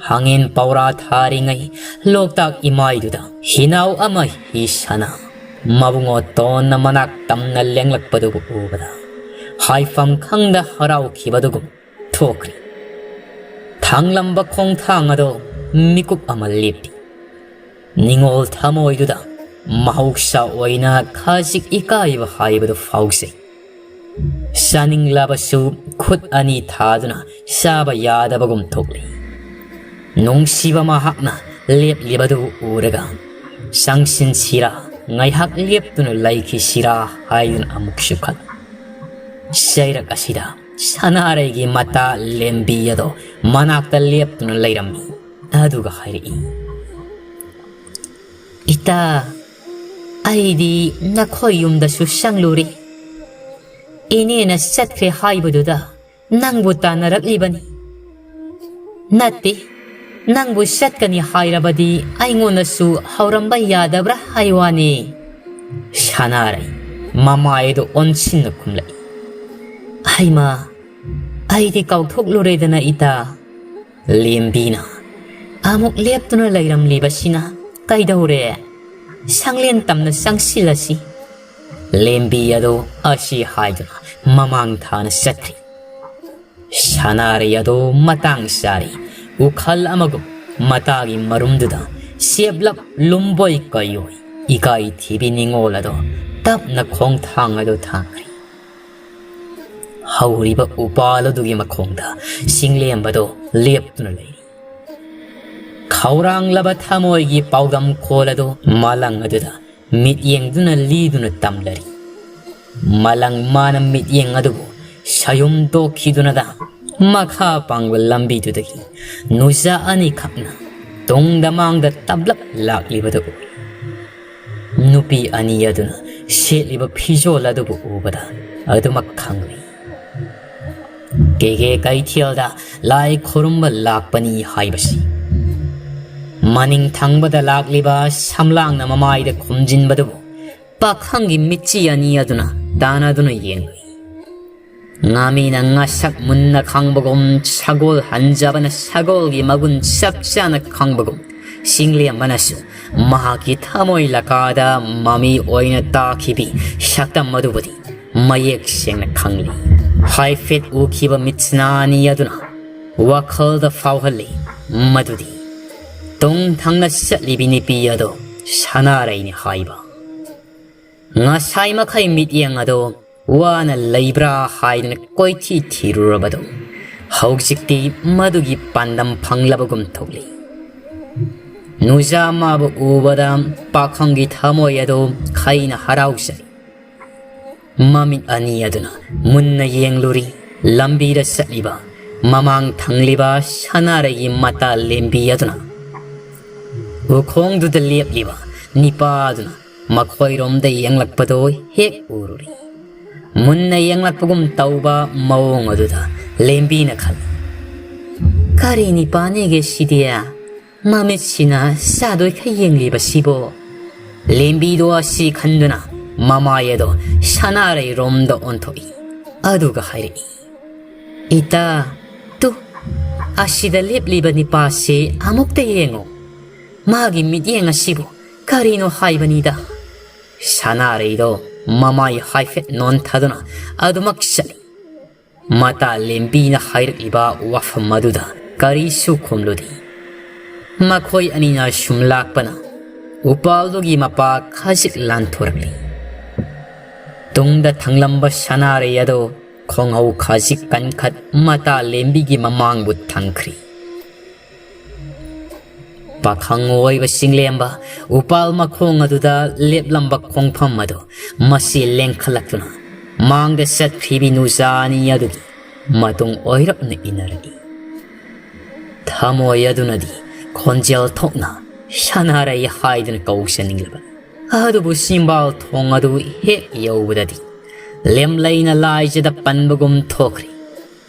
ꯍꯥꯡꯉꯦꯟ ꯄꯧꯔꯥ ꯊꯥꯔꯤꯉꯩ ꯂꯣꯛꯇꯥꯛ ꯏꯃꯥꯏꯗꯨꯗ ꯍꯤꯅꯥꯎ ꯑꯃ ꯍꯤ ꯁꯅꯥ ꯃꯕꯨꯡ ꯑꯣꯇꯣꯟꯅ ꯃꯅꯥꯛ ꯇꯝꯅ ꯂꯦꯡꯂꯛꯄꯗꯨꯕꯨ ꯎꯕꯗ ꯍꯥꯏꯐꯝ ꯈꯪꯗ ꯍꯔꯥꯎꯈꯤꯕꯗꯨꯒꯨꯝ ꯊꯣꯛꯈ꯭ꯔꯦ꯫ ꯊꯥꯡꯂꯝꯕ ꯈꯣꯡꯊꯥꯡ ꯑꯗꯣ ꯃꯤꯀꯨꯞ ꯑꯃ ꯂꯦꯞꯄꯤ꯫ ꯅꯤꯡꯉꯣꯜ ꯊꯃꯣꯏꯗꯨꯗ ꯃꯍꯧꯁꯥ ꯑꯣꯏꯅ ꯈꯖꯤꯛ ꯏꯀꯥꯏꯕ ꯍꯥꯏꯕꯗꯨ ꯐꯥꯎꯖꯩ꯫ ꯆꯥꯅꯤꯡꯂꯕꯁꯨ ꯈꯨꯠ ꯑꯅꯤ ꯊꯥꯗꯨꯅ ꯆꯥꯕ ꯌꯥꯗꯕꯒꯨꯝ ꯊꯣꯛꯂꯤ꯫ ꯅꯨꯡꯁꯤꯕ ꯃꯍꯥꯛꯅ ꯂꯦꯞꯂꯤꯕꯗꯨ ꯎꯔꯒ ꯆꯪꯁꯤꯟꯁꯤꯔꯥ, ꯉꯥꯏꯍꯥꯛ ꯂꯦꯞꯇꯨꯅ ꯂꯩꯈꯤꯁꯤꯔꯥ ꯍꯥꯏꯗꯨꯅ ꯑꯃꯨꯛꯁꯨ ꯈꯜꯂꯤ꯫ ꯆꯩꯔꯛ ꯑꯁꯤꯗ ꯁꯅꯥꯔꯩꯒꯤ ꯃꯇꯥ ꯂꯦꯝꯕꯤ ꯑꯗꯣ ꯃꯅꯥꯛꯇ ꯂꯦꯞꯇꯨꯅ ꯂꯩꯔꯝꯃꯤ꯫ ꯑꯗꯨꯒ ꯍꯥꯏꯔꯛꯏ, "ꯏꯇꯥ, ꯑꯩꯗꯤ ꯅꯈꯣꯏ ꯌꯨꯝꯗꯁꯨ ꯆꯪꯂꯨꯔꯦ꯫ ꯏꯅꯦꯅ ꯆꯠꯈ꯭ꯔꯦ ꯍꯥꯏꯕꯗꯨꯗ ꯅꯪꯕꯨ ꯇꯥꯟꯅꯔꯛꯂꯤꯕꯅꯤ꯫ ꯅꯠꯇꯦ, ꯅꯪꯕꯨ ꯆꯠꯀꯅꯤ ꯍꯥꯏꯔꯕꯗꯤ ꯑꯩꯉꯣꯟꯗꯁꯨ ꯍꯧꯔꯝꯕ ꯌꯥꯗꯕ꯭ꯔꯥ ꯍꯥꯏ ꯋꯥꯅꯤ꯫ ꯁꯅꯥꯔꯩ ꯃꯃꯥꯏꯗꯨ ꯑꯣꯟꯁꯤꯟꯅ ꯈꯨꯝꯂꯛꯏ꯫ ꯍꯩꯃꯥ, ꯑꯩꯗꯤ ꯀꯥꯎꯊꯣꯛꯂꯨꯔꯦꯗꯅ ꯏꯇꯥ꯫ ꯂꯦꯝꯕꯤꯅ ꯑꯃꯨꯛ ꯂꯦꯞꯇꯨꯅ ꯂꯩꯔꯝꯂꯤꯕꯁꯤꯅ ꯀꯩꯗꯧꯔꯦ? ꯁꯪꯂꯦꯟ ꯇꯝꯅ ꯆꯪꯁꯤꯜꯂꯁꯤ꯫ ꯂꯦꯝꯕꯤ ꯑꯗꯨ ꯑꯁꯤ ꯍꯥꯏꯗꯨꯅ ꯃꯃꯥꯡ ꯊꯥꯅ ꯆꯠꯈ꯭ꯔꯤ꯫ ꯁꯅꯥꯔꯩ ꯑꯗꯨ ꯃꯇꯥꯡ ꯆꯥꯔꯤ꯫ ꯎꯈꯜ ꯑꯃꯒꯨꯝ ꯃꯇꯥꯒꯤ ꯃꯔꯨꯝꯗꯨꯗ ꯆꯦꯞꯂꯞ ꯂꯨꯝꯕꯣꯏ ꯀꯩꯑꯣꯏ ꯏꯀꯥꯏ ꯊꯤꯕꯤ ꯅꯤꯉꯣꯜ ꯑꯗꯨ ꯇꯞꯅ ꯈꯣꯡꯊꯥꯡ ꯑꯗꯨ ꯊꯥꯡꯈ꯭ꯔꯤ꯫ ꯍꯧꯔꯤꯕ ꯎꯄꯥꯜ ꯑꯗꯨꯒꯤ ꯃꯈꯣꯡꯗ ꯆꯤꯡꯂꯦꯝꯕꯗꯨ ꯂꯦꯞꯇꯨꯅ ꯂꯩꯔꯤ꯫ ꯈꯧꯔꯥꯡꯂꯕ ꯊꯃꯣꯏꯒꯤ ꯄꯥꯎꯗꯝ ꯈꯣꯜ ꯑꯗꯨ ꯃꯥꯂꯪ ꯑꯗꯨꯗ ꯃꯤꯠꯌꯦꯡꯗꯨꯅ ꯂꯤꯗꯨꯅ ꯇꯝꯂꯔꯤ꯫ ꯃꯥꯂꯪ ꯃꯥꯅ ꯃꯤꯠꯌꯦꯡ ꯑꯗꯨꯕꯨ ꯁꯌꯨꯝꯗꯣꯛꯈꯤꯗꯨꯅꯗ ꯃꯈꯥ ꯄꯥꯡꯕ ꯂꯝꯕꯤꯗꯨꯗꯒꯤ ꯅꯨꯖꯥ ꯑꯅꯤꯈꯛꯅ ꯇꯨꯡꯗ ꯃꯥꯡꯗ ꯇꯞꯂꯞ ꯂꯥꯛꯂꯤꯕꯗꯨ ꯎꯔꯤ꯫ ꯅꯨꯄꯤ ꯑꯅꯤ ꯑꯗꯨꯅ ꯁꯦꯠꯂꯤꯕ ꯐꯤꯖꯣꯜ ꯑꯗꯨꯕꯨ ꯎꯕꯗ ꯑꯗꯨꯃꯛ ꯈꯪꯂꯤ꯫ ꯀꯦꯒꯦ ꯀꯩꯊꯦꯜꯗ ꯂꯥꯏ ꯈꯨꯔꯨꯝꯕ ꯂꯥꯛꯄꯅꯤ ꯍꯥꯏꯕꯁꯤ꯫ ꯃꯅꯤꯡ ꯊꯪꯕꯗ ꯂꯥꯛꯂꯤꯕ ꯁꯝꯂꯥꯡꯅ ꯃꯃꯥꯏꯗ ꯈꯨꯝꯖꯤꯟꯕꯗꯨꯕꯨ ꯄꯥꯈꯪꯒꯤ ꯃꯤꯠꯆꯤ ꯑꯅꯤ ꯑꯗꯨꯅ ꯇꯥꯟꯅꯗꯨꯅ ꯌꯦꯡꯂꯤ꯫ ꯉꯥꯃꯤꯅ ꯉꯥꯁꯛ ꯃꯨꯟꯅ ꯈꯪꯕꯒꯨꯝ, ꯁꯒꯣꯜ ꯍꯟꯖꯕꯅ ꯁꯒꯣꯜꯒꯤ ꯃꯒꯨꯟ ꯆꯞ ꯆꯥꯅ ꯈꯪꯕꯒꯨꯝ, ꯆꯤꯡꯂꯦꯝꯕꯅꯁꯨ ꯃꯍꯥꯛꯀꯤ ꯊꯃꯣꯏ ꯂꯀꯥꯗ ꯃꯃꯤ ꯑꯣꯏꯅ ꯇꯥꯈꯤꯕꯤ ꯁꯛꯇꯝ ꯑꯗꯨꯕꯨꯗꯤ ꯃꯌꯦꯛ ꯁꯦꯡꯅ ꯈꯪꯂꯤ꯫ ꯍꯥꯏꯐꯦꯠ ꯎꯈꯤꯕ ꯃꯤꯠꯁꯤꯅ ꯑꯅꯤ ꯑꯗꯨꯅ ꯋꯥꯈꯜꯗ ꯐꯥꯎꯍꯜꯂꯤ ꯃꯗꯨꯗꯤ ꯇꯨꯡ ꯊꯪꯅ ꯆꯠꯂꯤꯕꯤ ꯅꯨꯄꯤ ꯑꯗꯣ ꯁꯅꯥꯔꯩꯅꯤ ꯍꯥꯏꯕ꯫ ꯉꯁꯥꯏ ꯃꯈꯩ ꯃꯤꯠꯌꯦꯡ ꯑꯗꯣ ꯋꯥꯅ ꯂꯩꯕ꯭ꯔꯥ ꯍꯥꯏꯗꯨꯅ ꯀꯣꯏꯊꯤ ꯊꯤꯔꯨꯔꯕꯗꯣ ꯍꯧꯖꯤꯛꯇꯤ ꯃꯗꯨꯒꯤ ꯄꯥꯟꯗꯝ ꯐꯪꯂꯕꯒꯨꯝ ꯊꯣꯛꯂꯤ꯫ ꯅꯨꯖꯥ ꯃꯥꯕꯨ ꯎꯕꯗ ꯄꯥꯈꯪꯒꯤ ꯊꯃꯣꯏ ꯑꯗꯨ ꯈꯩꯅ ꯍꯔꯥꯎꯖꯩ꯫ ꯃꯃꯤꯠ ꯑꯅꯤ ꯑꯗꯨꯅ ꯃꯨꯟꯅ ꯌꯦꯡꯂꯨꯔꯤ꯫ ꯂꯝꯕꯤꯗ ꯆꯠꯂꯤꯕ ꯃꯃꯥꯡ ꯊꯪꯂꯤꯕ ꯁꯅꯥꯔꯩꯒꯤ ꯃꯇꯥ ꯂꯦꯝꯕꯤ ꯑꯗꯨꯅ ꯎꯈꯣꯡꯗꯨꯗ ꯂꯦꯞꯂꯤꯕ ꯅꯤꯄꯥ ꯑꯗꯨꯅ ꯃꯈꯣꯏꯔꯣꯝꯗ ꯌꯦꯡꯂꯛꯄꯗꯨ ꯍꯦꯛ ꯎꯔꯨꯔꯤ꯫ ꯃꯨꯟꯅ ꯌꯦꯡꯂꯛꯄꯒꯨꯝ ꯇꯧꯕ ꯃꯑꯣꯡ ꯑꯗꯨꯗ ꯂꯦꯝꯕꯤꯅ ꯈꯜꯂꯤ, "ꯀꯔꯤ ꯅꯤꯄꯥꯅꯦꯒꯦ ꯁꯤꯗꯤ? ꯃꯃꯤꯠꯁꯤꯅ ꯆꯥꯗꯣꯏꯈꯩ ꯌꯦꯡꯂꯤꯕꯁꯤꯕꯣ?" ꯂꯦꯝꯕꯤꯗꯣ ꯑꯁꯤ ꯈꯟꯗꯨꯅ ꯃꯃꯥꯏ ꯑꯗꯣ ꯁꯅꯥꯔꯩꯔꯣꯝꯗ ꯑꯣꯟꯊꯣꯛꯏ꯫ ꯑꯗꯨꯒ ꯍꯥꯏꯔꯛꯏ, "ꯏꯇꯥ, ꯇꯨ, ꯑꯁꯤꯗ ꯂꯦꯞꯂꯤꯕ ꯅꯤꯄꯥꯁꯤ ꯑꯃꯨꯛꯇ ꯌꯦꯡꯉꯨ꯫ ꯃꯥꯒꯤ ꯃꯤꯠꯌꯦꯡ ꯑꯁꯤꯕꯨ ꯀꯔꯤꯅꯣ ꯍꯥꯏꯕꯅꯤꯗ?" ꯁꯅꯥꯔꯩꯗꯣ ꯃꯃꯥꯏ ꯍꯥꯏꯐꯦꯠ ꯅꯣꯟꯊꯗꯨꯅ ꯑꯗꯨꯃꯛ ꯆꯠꯂꯤ꯫ ꯃꯇꯥ ꯂꯦꯝꯕꯤꯅ ꯍꯥꯏꯔꯛꯂꯤꯕ ꯋꯥꯐꯝ ꯑꯗꯨꯗ ꯀꯔꯤꯁꯨ ꯈꯨꯝꯂꯨꯗꯦ꯫ ꯃꯈꯣꯏ ꯑꯅꯤꯅ ꯁꯨꯝ ꯂꯥꯛꯄꯅ ꯎꯄꯥꯜꯗꯨꯒꯤ ꯃꯄꯥ ꯈꯖꯤꯛ ꯂꯥꯟꯊꯣꯔꯛꯂꯤ꯫ ꯇꯨꯡꯗ ꯊꯪꯂꯝꯕ ꯁꯅꯥꯔꯩ ꯑꯗꯨ ꯈꯣꯡꯍꯧ ꯈꯖꯤꯛ ꯀꯟꯈꯠ ꯃꯇꯥ ꯂꯦꯝꯕꯤꯒꯤ ꯃꯃꯥꯡꯕꯨ ꯊꯪꯈ꯭ꯔꯤ꯫ ꯄꯥꯈꯪ ꯑꯣꯏꯕ ꯆꯤꯡꯂꯦꯝꯕ ꯎꯄꯥꯜ ꯃꯈꯣꯡ ꯑꯗꯨꯗ ꯂꯦꯞꯂꯝꯕ ꯈꯣꯡꯐꯝ ꯑꯗꯨ ꯃꯁꯤ ꯂꯦꯡꯈꯠꯂꯛꯇꯨꯅ ꯃꯥꯡꯗ ꯆꯠꯈ꯭ꯔꯤꯕꯤ ꯅꯨꯖꯥ ꯑꯅꯤ ꯑꯗꯨꯒꯤ ꯃꯇꯨꯡ ꯑꯣꯏꯔꯞꯅ ꯏꯟꯅꯔꯛꯏ꯫ ꯊꯃꯣꯏ ꯑꯗꯨꯅꯗꯤ ꯈꯣꯟꯖꯦꯜ ꯊꯣꯛꯅ "ꯁꯅꯥꯔꯩ" ꯍꯥꯏꯗꯨꯅ ꯀꯧꯖꯅꯤꯡꯂꯕ, ꯑꯗꯨꯕꯨ ꯆꯤꯝꯕꯥꯜ ꯊꯣꯡ ꯑꯗꯨ ꯍꯦꯛ ꯌꯧꯕꯗꯗꯤ ꯂꯦꯝꯂꯩꯅ ꯂꯥꯏꯖꯗ ꯄꯟꯕꯒꯨꯝ ꯊꯣꯛꯈ꯭ꯔꯤ꯫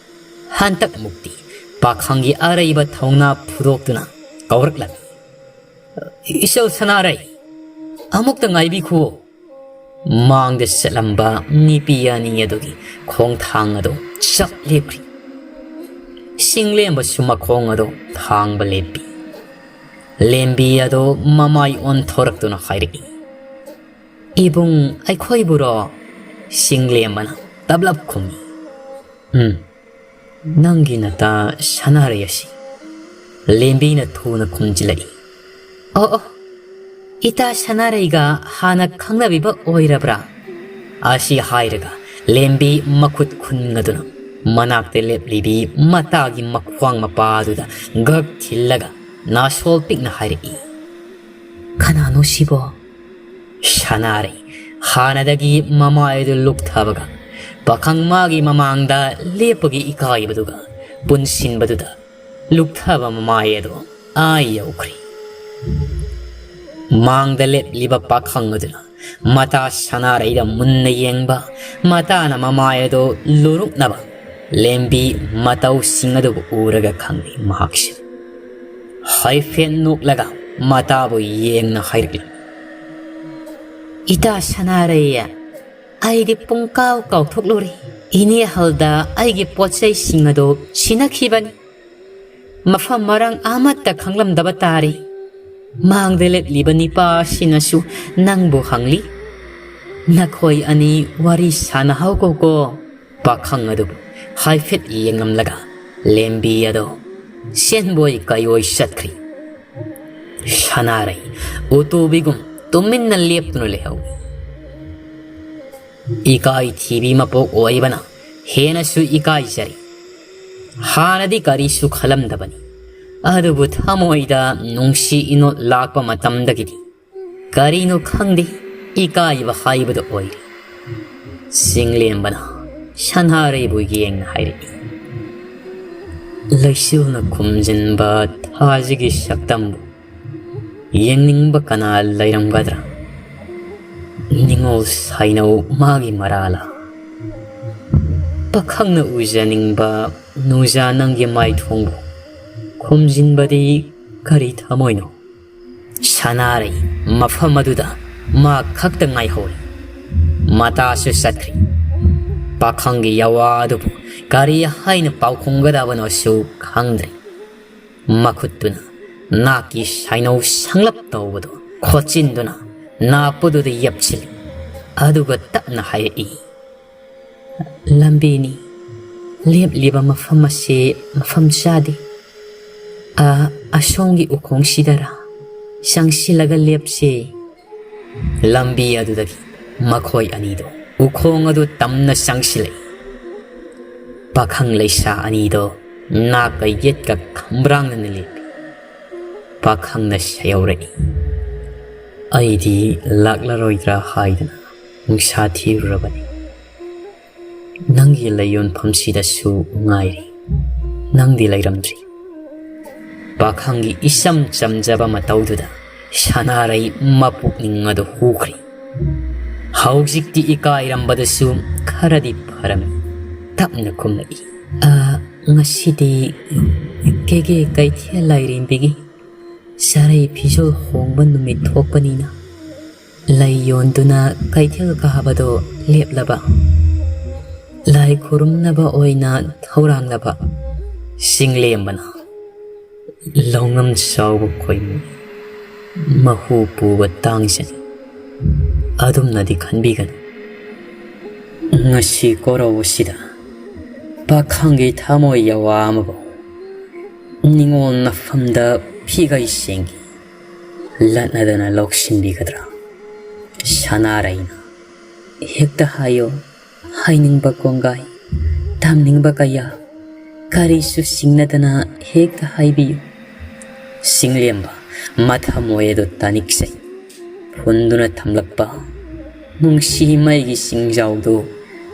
ꯍꯟꯗꯛꯃꯨꯛꯇꯤ ꯄꯥꯈꯪꯒꯤ ꯑꯔꯩꯕ ꯊꯧꯅꯥ ꯐꯨꯗꯣꯛꯇꯨꯅ ꯀꯧꯔꯛꯂꯝꯃꯤ, "ꯏꯆꯜ ꯁꯅꯥꯔꯩ, ꯑꯃꯨꯛꯇ ꯉꯥꯏꯕꯤꯈꯨꯋꯣ!" ꯃꯥꯡꯗ ꯆꯠꯂꯝꯕ ꯅꯤꯄꯤ ꯑꯅꯤ ꯑꯗꯨꯒꯤ ꯈꯣꯡꯊꯥꯡ ꯑꯗꯨ ꯆꯞ ꯂꯦꯞꯈ꯭ꯔꯤ꯫ ꯆꯤꯡꯂꯦꯝꯕꯁꯨ ꯃꯈꯣꯡ ꯑꯗꯨ ꯊꯥꯡꯕ ꯂꯦꯞꯄꯤ꯫ ꯂꯦꯝꯕꯤ ꯑꯗꯨ ꯃꯃꯥꯏ ꯑꯣꯟꯊꯣꯔꯛꯇꯨꯅ ꯍꯥꯏꯔꯛꯏ, "ꯏꯕꯨꯡ, ꯑꯩꯈꯣꯏꯕꯨꯔꯣ?" ꯆꯤꯡꯂꯦꯝꯕꯅ ꯇꯞꯂꯞ ꯈꯨꯝꯃꯤ, "ꯎꯝ, ꯅꯪꯒꯤ ꯅꯇꯥ ꯁꯅꯥꯔꯩ ꯑꯁꯤ꯫" ꯂꯦꯝꯕꯤꯅ ꯊꯨꯅ ꯈꯨꯝꯖꯤꯜꯂꯛꯏ, "ꯑꯣ, ꯑꯣ, ꯏꯇꯥ ꯁꯅꯥꯔꯩꯒ ꯍꯥꯟꯅ ꯈꯪꯅꯕꯤꯕ ꯑꯣꯏꯔꯕ꯭ꯔꯥ?" ꯑꯁꯤ ꯍꯥꯏꯔꯒ ꯂꯦꯝꯕꯤ ꯃꯈꯨꯠ ꯈꯨꯟꯒꯗꯨꯅ ꯃꯅꯥꯛꯇ ꯂꯦꯞꯂꯤꯕꯤ ꯃꯇꯥꯒꯤ ꯃꯈ꯭ꯋꯥꯡ ꯃꯄꯥꯗꯨꯗ ꯒꯛ ꯊꯤꯜꯂꯒ ꯅꯥꯁꯣꯜ ꯄꯤꯛꯅ ꯍꯥꯏꯔꯛꯏ, "ꯀꯅꯥꯅꯣ ꯁꯤꯕꯣ?" ꯁꯅꯥꯔꯩ ꯍꯥꯟꯅꯗꯒꯤ ꯃꯃꯥꯏ ꯑꯗꯨ ꯂꯨꯛꯊꯕꯒ ꯄꯥꯈꯪ ꯃꯥꯒꯤ ꯃꯃꯥꯡꯗ ꯂꯦꯞꯄꯒꯤ ꯏꯀꯥꯏꯕꯗꯨꯒ ꯄꯨꯟꯁꯤꯟꯕꯗꯨꯗ ꯂꯨꯛꯊꯕ ꯃꯃꯥꯏ ꯑꯗꯨ ꯑꯥ ꯌꯧꯈ꯭ꯔꯦ꯫ ꯃꯥꯡꯗ ꯂꯦꯞꯂꯤꯕ ꯄꯥꯈꯪ ꯑꯗꯨꯅ ꯃꯇꯥ ꯁꯅꯥꯔꯩꯗ ꯃꯨꯟꯅ ꯌꯦꯡꯕ, ꯃꯇꯥꯅ ꯃꯃꯥꯏ ꯑꯗꯨ ꯂꯨꯔꯨꯛꯅꯕ ꯂꯦꯝꯕꯤ ꯃꯇꯧꯁꯤꯡ ꯑꯗꯨꯕꯨ ꯎꯔꯒ ꯈꯪꯂꯦ ꯃꯍꯥꯛꯁꯦ꯫ ꯍꯥꯏꯐꯦꯠ ꯅꯣꯛꯂꯒ ꯃꯇꯥꯕꯨ ꯌꯦꯡꯅ ꯍꯥꯏꯔꯛꯂꯤ, "ꯏꯇꯥ ꯁꯅꯥꯔꯩ, ꯑꯩꯗꯤ ꯄꯨꯡꯀꯥꯎ ꯀꯥꯎꯊꯣꯛꯂꯨꯔꯦ꯫ ꯏꯅꯦ ꯍꯜꯗ ꯑꯩꯒꯤ ꯄꯣꯠ ꯆꯩꯁꯤꯡ ꯑꯗꯨ ꯁꯤꯟꯅꯈꯤꯕꯅꯤ꯫ ꯃꯐꯝ ꯃꯔꯥꯡ ꯑꯃꯠꯇ ꯈꯪꯂꯝꯗꯕ ꯇꯥꯔꯦ꯫ ꯃꯥꯡꯗ ꯂꯦꯞꯂꯤꯕ ꯅꯤꯄꯥ ꯑꯁꯤꯅꯁꯨ ꯅꯪꯕꯨ ꯍꯪꯂꯤ꯫ ꯅꯈꯣꯏ ꯑꯅꯤ ꯋꯥꯔꯤ ꯁꯥꯟꯅꯍꯧꯀꯣ꯫" ꯄꯥꯈꯪ ꯑꯗꯨꯕꯨ ꯍꯥꯏꯐꯦꯠ ꯌꯦꯡꯂꯝꯂꯒ ꯂꯦꯝꯕꯤ ꯑꯗꯣ ꯁꯦꯟꯕꯣꯏ ꯀꯩꯑꯣꯏ ꯆꯠꯈ꯭ꯔꯤ꯫ ꯁꯅꯥꯔꯩ ꯎꯇꯨꯕꯤꯒꯨꯝ ꯇꯨꯃꯤꯟꯅ ꯂꯦꯞꯇꯨꯅ ꯂꯩꯍꯧꯏ꯫ ꯏꯀꯥꯏ ꯊꯤꯕꯤ ꯃꯄꯣꯛ ꯑꯣꯏꯕꯅ ꯍꯦꯟꯅꯁꯨ ꯏꯀꯥꯏꯖꯔꯤ꯫ ꯍꯥꯟꯅꯗꯤ ꯀꯔꯤꯁꯨ ꯈꯜꯂꯝꯗꯕꯅꯤ, ꯑꯗꯨꯕꯨ ꯊꯃꯣꯏꯗ ꯅꯨꯡꯁꯤ ꯏꯅꯣꯠ ꯂꯥꯛꯄ ꯃꯇꯝꯗꯒꯤꯗꯤ ꯀꯔꯤꯅꯣ ꯈꯪꯗꯦ, ꯏꯀꯥꯏꯕ ꯍꯥꯏꯕꯗꯨ ꯑꯣꯏꯔꯦ꯫ ꯆꯤꯡꯂꯦꯝꯕꯅ ꯁꯅꯥꯔꯩꯕꯨ ꯌꯦꯡꯅ ꯍꯥꯏꯔꯛꯏ, "ꯂꯩꯆꯤꯜꯅ ꯈꯨꯝꯖꯤꯟꯕ ꯊꯥꯁꯤꯒꯤ ꯁꯛꯇꯝꯕꯨ ꯌꯦꯡꯅꯤꯡꯕ ꯀꯅꯥ ꯂꯩꯔꯝꯒꯗ꯭ꯔꯥ? ꯅꯤꯉꯣꯜ ꯁꯥꯏꯅꯧ ꯃꯥꯒꯤ ꯃꯔꯥꯂꯥ? ꯄꯥꯈꯪꯅ ꯎꯖꯅꯤꯡꯕ ꯅꯨꯖꯥ ꯅꯪꯒꯤ ꯃꯥꯏꯊꯣꯡꯕꯨ ꯈꯨꯝꯖꯤꯟꯕꯗꯤ ꯀꯔꯤ ꯊꯃꯣꯏꯅꯣ?" ꯁꯅꯥꯔꯩ ꯃꯐꯝ ꯑꯗꯨꯗ ꯃꯥ ꯈꯛꯇ ꯉꯥꯏꯍꯧꯔꯦ꯫ ꯃꯇꯥꯁꯨ ꯆꯠꯈ꯭ꯔꯦ꯫ ꯄꯥꯈꯪꯒꯤ ꯌꯥꯋꯥ ꯑꯗꯨꯕꯨ ꯀꯔꯤ ꯍꯥꯏꯅ ꯄꯥꯎꯈꯨꯝꯒꯗꯕꯅꯣꯁꯨ ꯈꯪꯗ꯭ꯔꯦ꯫ ꯃꯈꯨꯠꯇꯨꯅ ꯅꯥꯛꯀꯤ ꯁꯥꯏꯅꯧ ꯁꯪꯂꯞ ꯇꯧꯕꯗꯨ ꯈꯣꯠꯆꯤꯟꯗꯨꯅ ꯅꯥꯞꯄꯗꯨꯗ ꯌꯦꯞꯁꯤꯜꯂꯤ꯫ ꯑꯗꯨꯒ ꯇꯞꯅ ꯍꯥꯏꯔꯛꯏ, "ꯂꯝꯕꯤꯅꯤ꯫ ꯂꯦꯞꯂꯤꯕ ꯃꯐꯝ ꯑꯁꯤ ꯃꯐꯝ ꯆꯥꯗꯦ꯫ ꯑ, ꯑꯁꯣꯝꯒꯤ ꯎꯈꯣꯡꯁꯤꯗꯔꯥ? ꯆꯪꯁꯤꯜꯂꯒ ꯂꯦꯞꯁꯦ꯫" ꯂꯝꯕꯤ ꯑꯗꯨꯗꯒꯤ ꯃꯈꯣꯏ ꯑꯅꯤꯗꯣ ꯎꯈꯣꯡ ꯑꯗꯨ ꯇꯝꯅ ꯆꯪꯁꯤꯜꯂꯛꯏ꯫ ꯄꯥꯈꯪ ꯂꯩꯁꯥ ꯑꯅꯤꯗꯣ ꯅꯥꯛꯀ ꯌꯦꯠꯀ ꯈꯝꯕ꯭ꯔꯥꯡꯅꯅ ꯂꯦꯞꯄꯤ꯫ ꯄꯥꯈꯪꯅ ꯁꯥꯏꯍꯧꯔꯛꯏ, "ꯑꯩꯗꯤ ꯂꯥꯛꯂꯔꯣꯏꯗ꯭ꯔꯥ ꯍꯥꯏꯗꯅ ꯅꯨꯡꯁꯥ ꯊꯤꯔꯨꯔꯕꯅꯤ꯫ ꯅꯪꯒꯤ ꯂꯩꯌꯣꯟꯐꯝꯁꯤꯗꯁꯨ ꯉꯥꯏꯔꯤ, ꯅꯪꯗꯤ ꯂꯩꯔꯝꯗ꯭ꯔꯤ꯫" ꯄꯥꯈꯪꯒꯤ ꯏꯆꯝ ꯆꯝꯖꯕ ꯃꯇꯧꯗꯨꯗ ꯁꯅꯥꯔꯩ ꯃꯄꯨꯛꯅꯤꯡ ꯑꯗꯨ ꯍꯨꯈ꯭ꯔꯦ꯫ ꯍꯧꯖꯤꯛꯇꯤ ꯏꯀꯥꯏꯔꯝꯕꯗꯁꯨ ꯈꯔꯗꯤ ꯐꯔꯝꯃꯤ꯫ ꯇꯞꯅ ꯈꯨꯝꯂꯛꯏ꯫ "ꯑ, ꯉꯁꯤꯗꯤ ꯀꯦꯒꯦ ꯀꯩꯊꯦꯜ ꯂꯥꯏꯔꯦꯝꯕꯤꯒꯤ ꯆꯥꯔꯩ ꯐꯤꯖꯣꯜ ꯍꯣꯡꯕ ꯅꯨꯃꯤꯠ ꯊꯣꯛꯄꯅꯤꯅ ꯂꯩ ꯌꯣꯟꯗꯨꯅ ꯀꯩꯊꯦꯜ ꯀꯥꯕꯗꯣ ꯂꯦꯞꯂꯕ, ꯂꯥꯏ ꯈꯨꯔꯨꯝꯅꯕ ꯑꯣꯏꯅ ꯊꯧꯔꯥꯡꯂꯕ ꯆꯤꯡꯂꯦꯝꯕꯅ ꯂꯧꯉꯝ ꯆꯥꯎꯕ ꯈꯣꯏꯃꯨ ꯃꯍꯨ ꯄꯨꯕ ꯇꯥꯡꯖꯅꯤ꯫ ꯑꯗꯨꯝꯅꯗꯤ ꯈꯟꯕꯤꯒꯅꯨ꯫ ꯉꯁꯤ ꯀꯣꯔꯧ ꯑꯁꯤꯗ ꯄꯥꯈꯪꯒꯤ ꯊꯃꯣꯏ ꯌꯥꯋꯥ ꯑꯃꯕꯨ ꯅꯤꯉꯣꯜ ꯅꯐꯝꯗ ꯐꯤꯒꯩ ꯁꯦꯡꯒꯤ ꯂꯠꯅꯗꯅ ꯂꯧꯁꯤꯟꯕꯤꯒꯗ꯭ꯔꯥ?" ꯁꯅꯥꯔꯩꯅ, "ꯍꯦꯛꯇ ꯍꯥꯏꯌꯣ, ꯍꯥꯏꯅꯤꯡꯕ ꯀꯣꯡꯒꯥꯏ, ꯇꯝꯅꯤꯡꯕ ꯀꯌꯥ, ꯀꯔꯤꯁꯨ ꯆꯤꯡꯅꯗꯅ ꯍꯦꯛꯇ ꯍꯥꯏꯕꯤꯌꯨ꯫" ꯆꯤꯡꯂꯦꯝꯕ ꯃꯊꯃꯣꯏ ꯑꯗꯨ ꯇꯥꯅꯤꯡꯆꯩ ꯐꯨꯟꯗꯨꯅ ꯊꯝꯂꯛꯄ ꯅꯨꯡꯁꯤ ꯃꯩꯒꯤ ꯆꯤꯡꯖꯥꯎꯗꯨ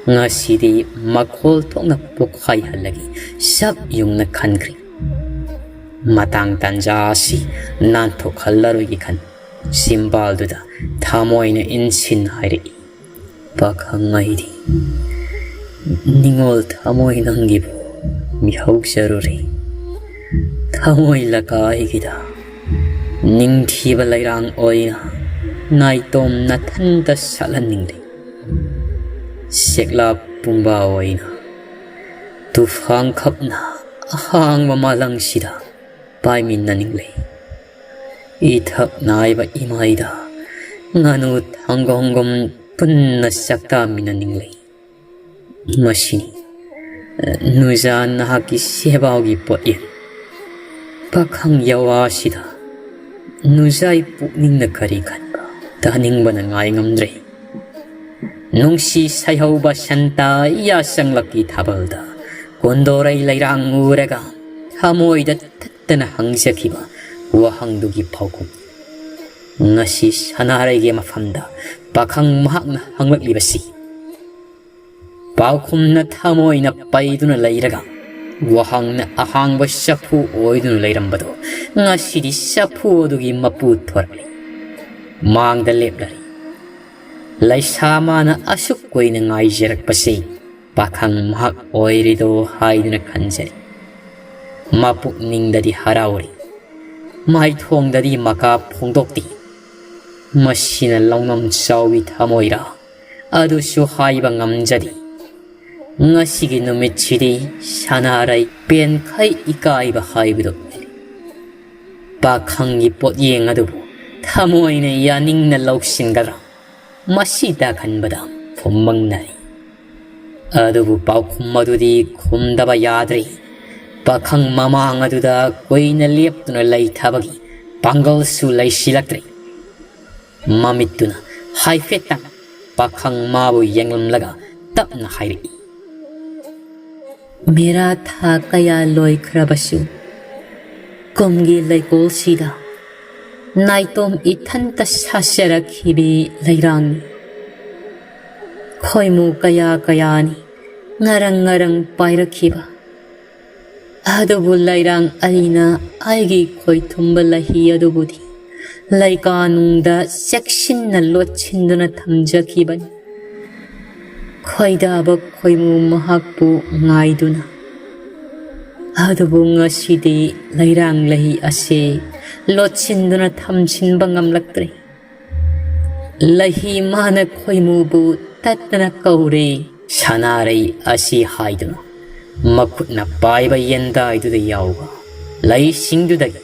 ꯉꯁꯤꯗꯤ ꯃꯈꯣꯜ ꯊꯣꯛꯅ ꯄꯣꯛꯈꯥꯏꯍꯜꯂꯒꯦ ꯆꯞ ꯌꯨꯡꯅ ꯈꯟꯈ꯭ꯔꯦ꯫ ꯃꯇꯥꯡ ꯇꯥꯟꯖꯥ ꯑꯁꯤ ꯅꯥꯟꯊꯣꯛꯍꯜꯂꯔꯣꯏꯒꯦ ꯈꯟ ꯆꯤꯝꯕꯥꯜꯗꯨꯗ ꯊꯃꯣꯏꯅ ꯏꯟꯁꯤꯟ ꯍꯥꯏꯔꯛꯏ, "ꯄꯥꯈꯪ ꯑꯩꯗꯤ ꯅꯤꯉꯣꯜ ꯊꯃꯣꯏ ꯅꯪꯒꯤꯕꯨ ꯃꯤꯍꯧꯖꯔꯨꯔꯦ꯫ ꯊꯃꯣꯏ ꯂꯀꯥꯏꯒꯤꯗ ꯅꯤꯡꯊꯤꯕ ꯂꯩꯔꯥꯡ ꯑꯣꯏꯅ ꯅꯥꯏꯇꯣꯝ ꯅꯊꯟꯇ ꯁꯥꯠꯍꯟꯅꯤꯡꯂꯦ꯫ ꯁꯦꯛꯂꯥꯞ ꯄꯨꯝꯕ ꯑꯣꯏꯅ ꯇꯨꯐꯥꯡ ꯈꯞꯅ ꯑꯍꯥꯡꯕ ꯃꯥꯂꯪꯁꯤꯗ ꯄꯥꯏꯃꯤꯟꯅꯅꯤꯡꯂꯦ꯫ ꯏꯊꯛ ꯅꯥꯏꯕ ꯏꯃꯥꯏꯗ ꯉꯥꯅꯨ ꯊꯪꯒꯣꯡꯒꯨꯝ ꯄꯨꯟꯅ ꯆꯥꯛꯇꯥꯃꯤꯟꯅꯅꯤꯡꯂꯦ꯫ ꯃꯁꯤꯅꯤ ꯅꯨꯖꯥ ꯅꯍꯥꯛꯀꯤ ꯁꯦꯕꯥꯎꯒꯤ ꯄꯣꯠꯌꯦꯡ꯫ ꯄꯥꯈꯪ ꯌꯥꯋꯥꯁꯤꯗ ꯅꯨꯖꯥꯏ ꯄꯨꯛꯅꯤꯡꯅ ꯀꯔꯤ ꯈꯟꯕ ꯇꯥꯅꯤꯡꯕꯅ ꯉꯥꯏ ꯉꯝꯗ꯭ꯔꯦ꯫ ꯅꯨꯡꯁꯤ ꯁꯩꯍꯧꯕ ꯁꯟꯇ ꯌꯥꯁꯪꯂꯛꯀꯤ ꯊꯥꯕꯜꯗ ꯀꯣꯟꯗꯣꯔꯩ ꯂꯩꯔꯥꯡ ꯎꯔꯒ ꯊꯃꯣꯏꯗ ꯇꯠꯇꯅ ꯍꯪꯖꯈꯤꯕ ꯋꯥꯍꯪꯗꯨꯒꯤ ꯄꯥꯎꯈꯨꯝ꯫ ꯉꯁꯤ ꯁꯅꯥꯔꯩꯒꯤ ꯃꯐꯝꯗ ꯄꯥꯈꯪ ꯃꯍꯥꯛꯅ ꯍꯪꯂꯛꯂꯤꯕꯁꯤ ꯄꯥꯎꯈꯨꯝꯅ ꯊꯃꯣꯏꯅ ꯄꯩꯗꯨꯅ ꯂꯩꯔꯒ ꯋꯥꯍꯪꯅ ꯑꯍꯥꯡꯕ ꯆꯐꯨ ꯑꯣꯏꯗꯨꯅ ꯂꯩꯔꯝꯕꯗꯣ ꯉꯁꯤꯗꯤ ꯆꯐꯨ ꯑꯗꯨꯒꯤ ꯃꯄꯨ ꯊꯣꯔꯛꯂꯤ꯫ ꯃꯥꯡꯗ ꯂꯦꯞꯂꯔꯤ꯫ ꯂꯩꯁꯥ ꯃꯥꯅ ꯑꯁꯨꯛ ꯀꯨꯏꯅ ꯉꯥꯏꯖꯔꯛꯄꯁꯤ ꯄꯥꯈꯪ ꯃꯍꯥꯛ ꯑꯣꯏꯔꯤꯗꯣ ꯍꯥꯏꯗꯨꯅ ꯈꯟꯖꯔꯤ꯫ ꯃꯄꯨꯛꯅꯤꯡꯗꯗꯤ ꯍꯔꯥꯎꯔꯤ꯫ ꯃꯥꯏꯊꯣꯡꯗꯗꯤ ꯃꯀꯥ ꯐꯣꯡꯗꯣꯛꯇꯦ꯫ ꯃꯁꯤꯅ ꯂꯧꯅꯝ ꯆꯥꯎꯕꯤ ꯊꯃꯣꯏꯔꯥ? ꯑꯗꯨꯁꯨ ꯍꯥꯏꯕ ꯉꯝꯖꯗꯦ꯫ ꯉꯁꯤꯒꯤ ꯅꯨꯃꯤꯠꯁꯤꯗꯤ ꯁꯅꯥꯔꯩ ꯄꯦꯟꯈꯩ ꯏꯀꯥꯏꯕ ꯍꯥꯏꯕꯗꯨ ꯑꯣꯏꯔꯦ꯫ ꯄꯥꯈꯪꯒꯤ ꯄꯣꯠꯌꯦꯡ ꯑꯗꯨꯕꯨ ꯊꯃꯣꯏꯅ ꯌꯥꯅꯤꯡꯅ ꯂꯧꯁꯤꯟꯒꯗ꯭ꯔꯥ? ꯃꯁꯤꯇ ꯈꯟꯕꯗ ꯐꯨꯝꯕꯪꯅꯔꯤ꯫ ꯑꯗꯨꯕꯨ ꯄꯥꯎꯈꯨꯝ ꯑꯗꯨꯗꯤ ꯈꯨꯝꯗꯕ ꯌꯥꯗ꯭ꯔꯦ꯫ ꯄꯥꯈꯪ ꯃꯃꯥꯡ ꯑꯗꯨꯗ ꯀꯨꯏꯅ ꯂꯦꯞꯇꯨꯅ ꯂꯩꯊꯕꯒꯤ ꯄꯥꯡꯒꯜꯁꯨ ꯂꯩꯁꯤꯜꯂꯛꯇ꯭ꯔꯦ꯫ ꯃꯃꯤꯠꯇꯨꯅ ꯍꯥꯏꯐꯦꯠꯇꯪ ꯄꯥꯈꯪ ꯃꯥꯕꯨ ꯌꯦꯡꯂꯝꯂꯒ ꯇꯞꯅ ꯍꯥꯏꯔꯛꯏ, "ꯃꯦꯔꯥ ꯊꯥ ꯀꯌꯥ ꯂꯣꯏꯈ꯭ꯔꯕꯁꯨ, ꯀꯨꯝꯒꯤ ꯂꯩꯀꯣꯜꯁꯤꯗ ꯅꯥꯏꯇꯣꯝ ꯏꯊꯟꯇ ꯁꯥꯖꯔꯛꯈꯤꯕꯤ ꯂꯩꯔꯥꯡꯅꯤ꯫ ꯈꯣꯏꯃꯨ ꯀꯌꯥ ꯀꯌꯥꯅꯤ ꯉꯔꯪ ꯉꯔꯪ ꯄꯥꯏꯔꯛꯈꯤꯕ꯫ ꯑꯗꯨꯕꯨ ꯂꯩꯔꯥꯡ ꯑꯩꯅ ꯑꯩꯒꯤ ꯈꯣꯏꯊꯨꯝꯕ ꯂꯩꯍꯤ ꯑꯗꯨꯕꯨꯗꯤ ꯂꯩꯀꯥꯅꯨꯡꯗ ꯆꯦꯛꯁꯤꯟꯅ ꯂꯣꯠꯁꯤꯟꯗꯨꯅ ꯊꯝꯖꯈꯤꯕꯅꯤ꯫ ꯈꯣꯏꯗꯥꯕ ꯈꯣꯏꯃꯨ ꯃꯍꯥꯛꯄꯨ ꯉꯥꯏꯗꯨꯅ꯫ ꯑꯗꯨꯕꯨ ꯉꯁꯤꯗꯤ ꯂꯩꯔꯥꯡ ꯂꯩꯍꯤ ꯑꯁꯤ ꯂꯣꯠꯁꯤꯟꯗꯨꯅ ꯊꯝꯖꯤꯟꯕ ꯉꯝꯂꯛꯇ꯭ꯔꯦ꯫ ꯂꯩꯍꯤ ꯃꯥꯅ ꯈꯣꯏꯃꯨꯕꯨ ꯇꯠꯇꯅ ꯀꯧꯔꯦ꯫" ꯁꯅꯥꯔꯩ ꯑꯁꯤ ꯍꯥꯏꯗꯨꯅ ꯃꯈꯨꯠꯅ ꯄꯥꯏꯕ ꯌꯦꯟꯗꯥꯏꯗꯨꯗ ꯌꯥꯎꯕ ꯂꯩꯁꯤꯡꯗꯨꯗꯒꯤ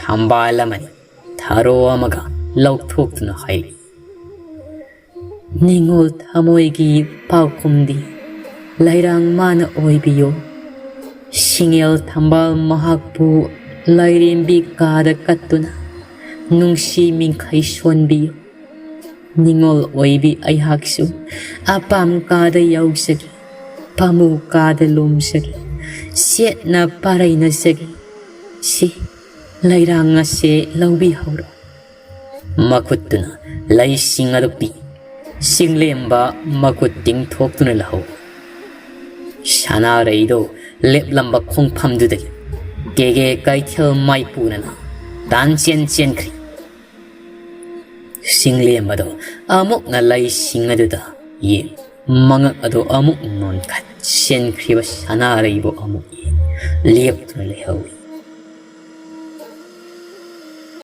ꯊꯝꯕꯥꯜ ꯑꯃꯅꯤ ꯊꯔꯣ ꯑꯃꯒ ꯂꯧꯊꯣꯛꯇꯨꯅ ꯍꯥꯏꯔꯛꯏ, "ꯅꯤꯉꯣꯜ ꯊꯃꯣꯏꯒꯤ ꯄꯥꯎꯈꯨꯝꯗꯤ ꯂꯩꯔꯥꯡ ꯃꯥꯅ ꯑꯣꯏꯕꯤꯌꯨ꯫ ꯁꯤꯡꯉꯦꯜ ꯊꯝꯕꯥꯜ ꯃꯍꯥꯛꯄꯨ ꯂꯥꯏꯔꯦꯝꯕꯤ ꯀꯥꯗ ꯀꯠꯇꯨꯅ ꯅꯨꯡꯁꯤ ꯃꯤꯡꯈꯩ ꯁꯣꯟꯕꯤꯌꯨ꯫ ꯅꯤꯉꯣꯜ ꯑꯣꯏꯕꯤ ꯑꯩꯍꯥꯛꯁꯨ ꯑꯄꯥꯝ ꯀꯥꯗ ꯌꯥꯎꯖꯒꯦ, ꯄꯥꯃꯨ ꯀꯥꯗ ꯂꯣꯝꯖꯒꯦ, ꯁꯦꯠꯅ ꯄꯥꯔꯩꯅꯖꯒꯦ꯫ ꯁꯤ ꯂꯩꯔꯥꯡ ꯑꯁꯦ ꯂꯧꯕꯤꯍꯧꯔꯣ꯫" ꯃꯈꯨꯠꯇꯨꯅ ꯂꯩꯁꯤꯡ ꯑꯗꯨ ꯄꯤ꯫ ꯆꯤꯡꯂꯦꯝꯕ ꯃꯈꯨꯠ ꯇꯤꯡꯊꯣꯛꯇꯨꯅ ꯂꯧꯍꯧ꯫ ꯁꯅꯥꯔꯩꯗꯣ ꯂꯦꯞꯂꯝꯕ ꯈꯣꯡꯐꯝꯗꯨꯗꯒꯤ ꯀꯦꯒꯦ ꯀꯩꯊꯦꯜ ꯃꯥꯏꯄꯨꯅꯅ ꯇꯥꯟ ꯆꯦꯟ ꯆꯦꯟꯈ꯭ꯔꯤ꯫ ꯆꯤꯡꯂꯦꯝ ꯑꯗꯣ ꯑꯃꯨꯛꯅ ꯂꯩꯁꯤꯡ ꯑꯗꯨꯗ ꯌꯦꯡ, ꯃꯉꯛ ꯑꯗꯣ ꯑꯃꯨꯛ ꯅꯣꯟꯈꯠ, ꯁꯦꯟꯈ꯭ꯔꯤꯕ ꯁꯅꯥꯔꯩꯕꯨ ꯑꯃꯨꯛ ꯌꯦꯡ, ꯂꯦꯞꯇꯨꯅ ꯂꯩꯍꯧꯏ꯫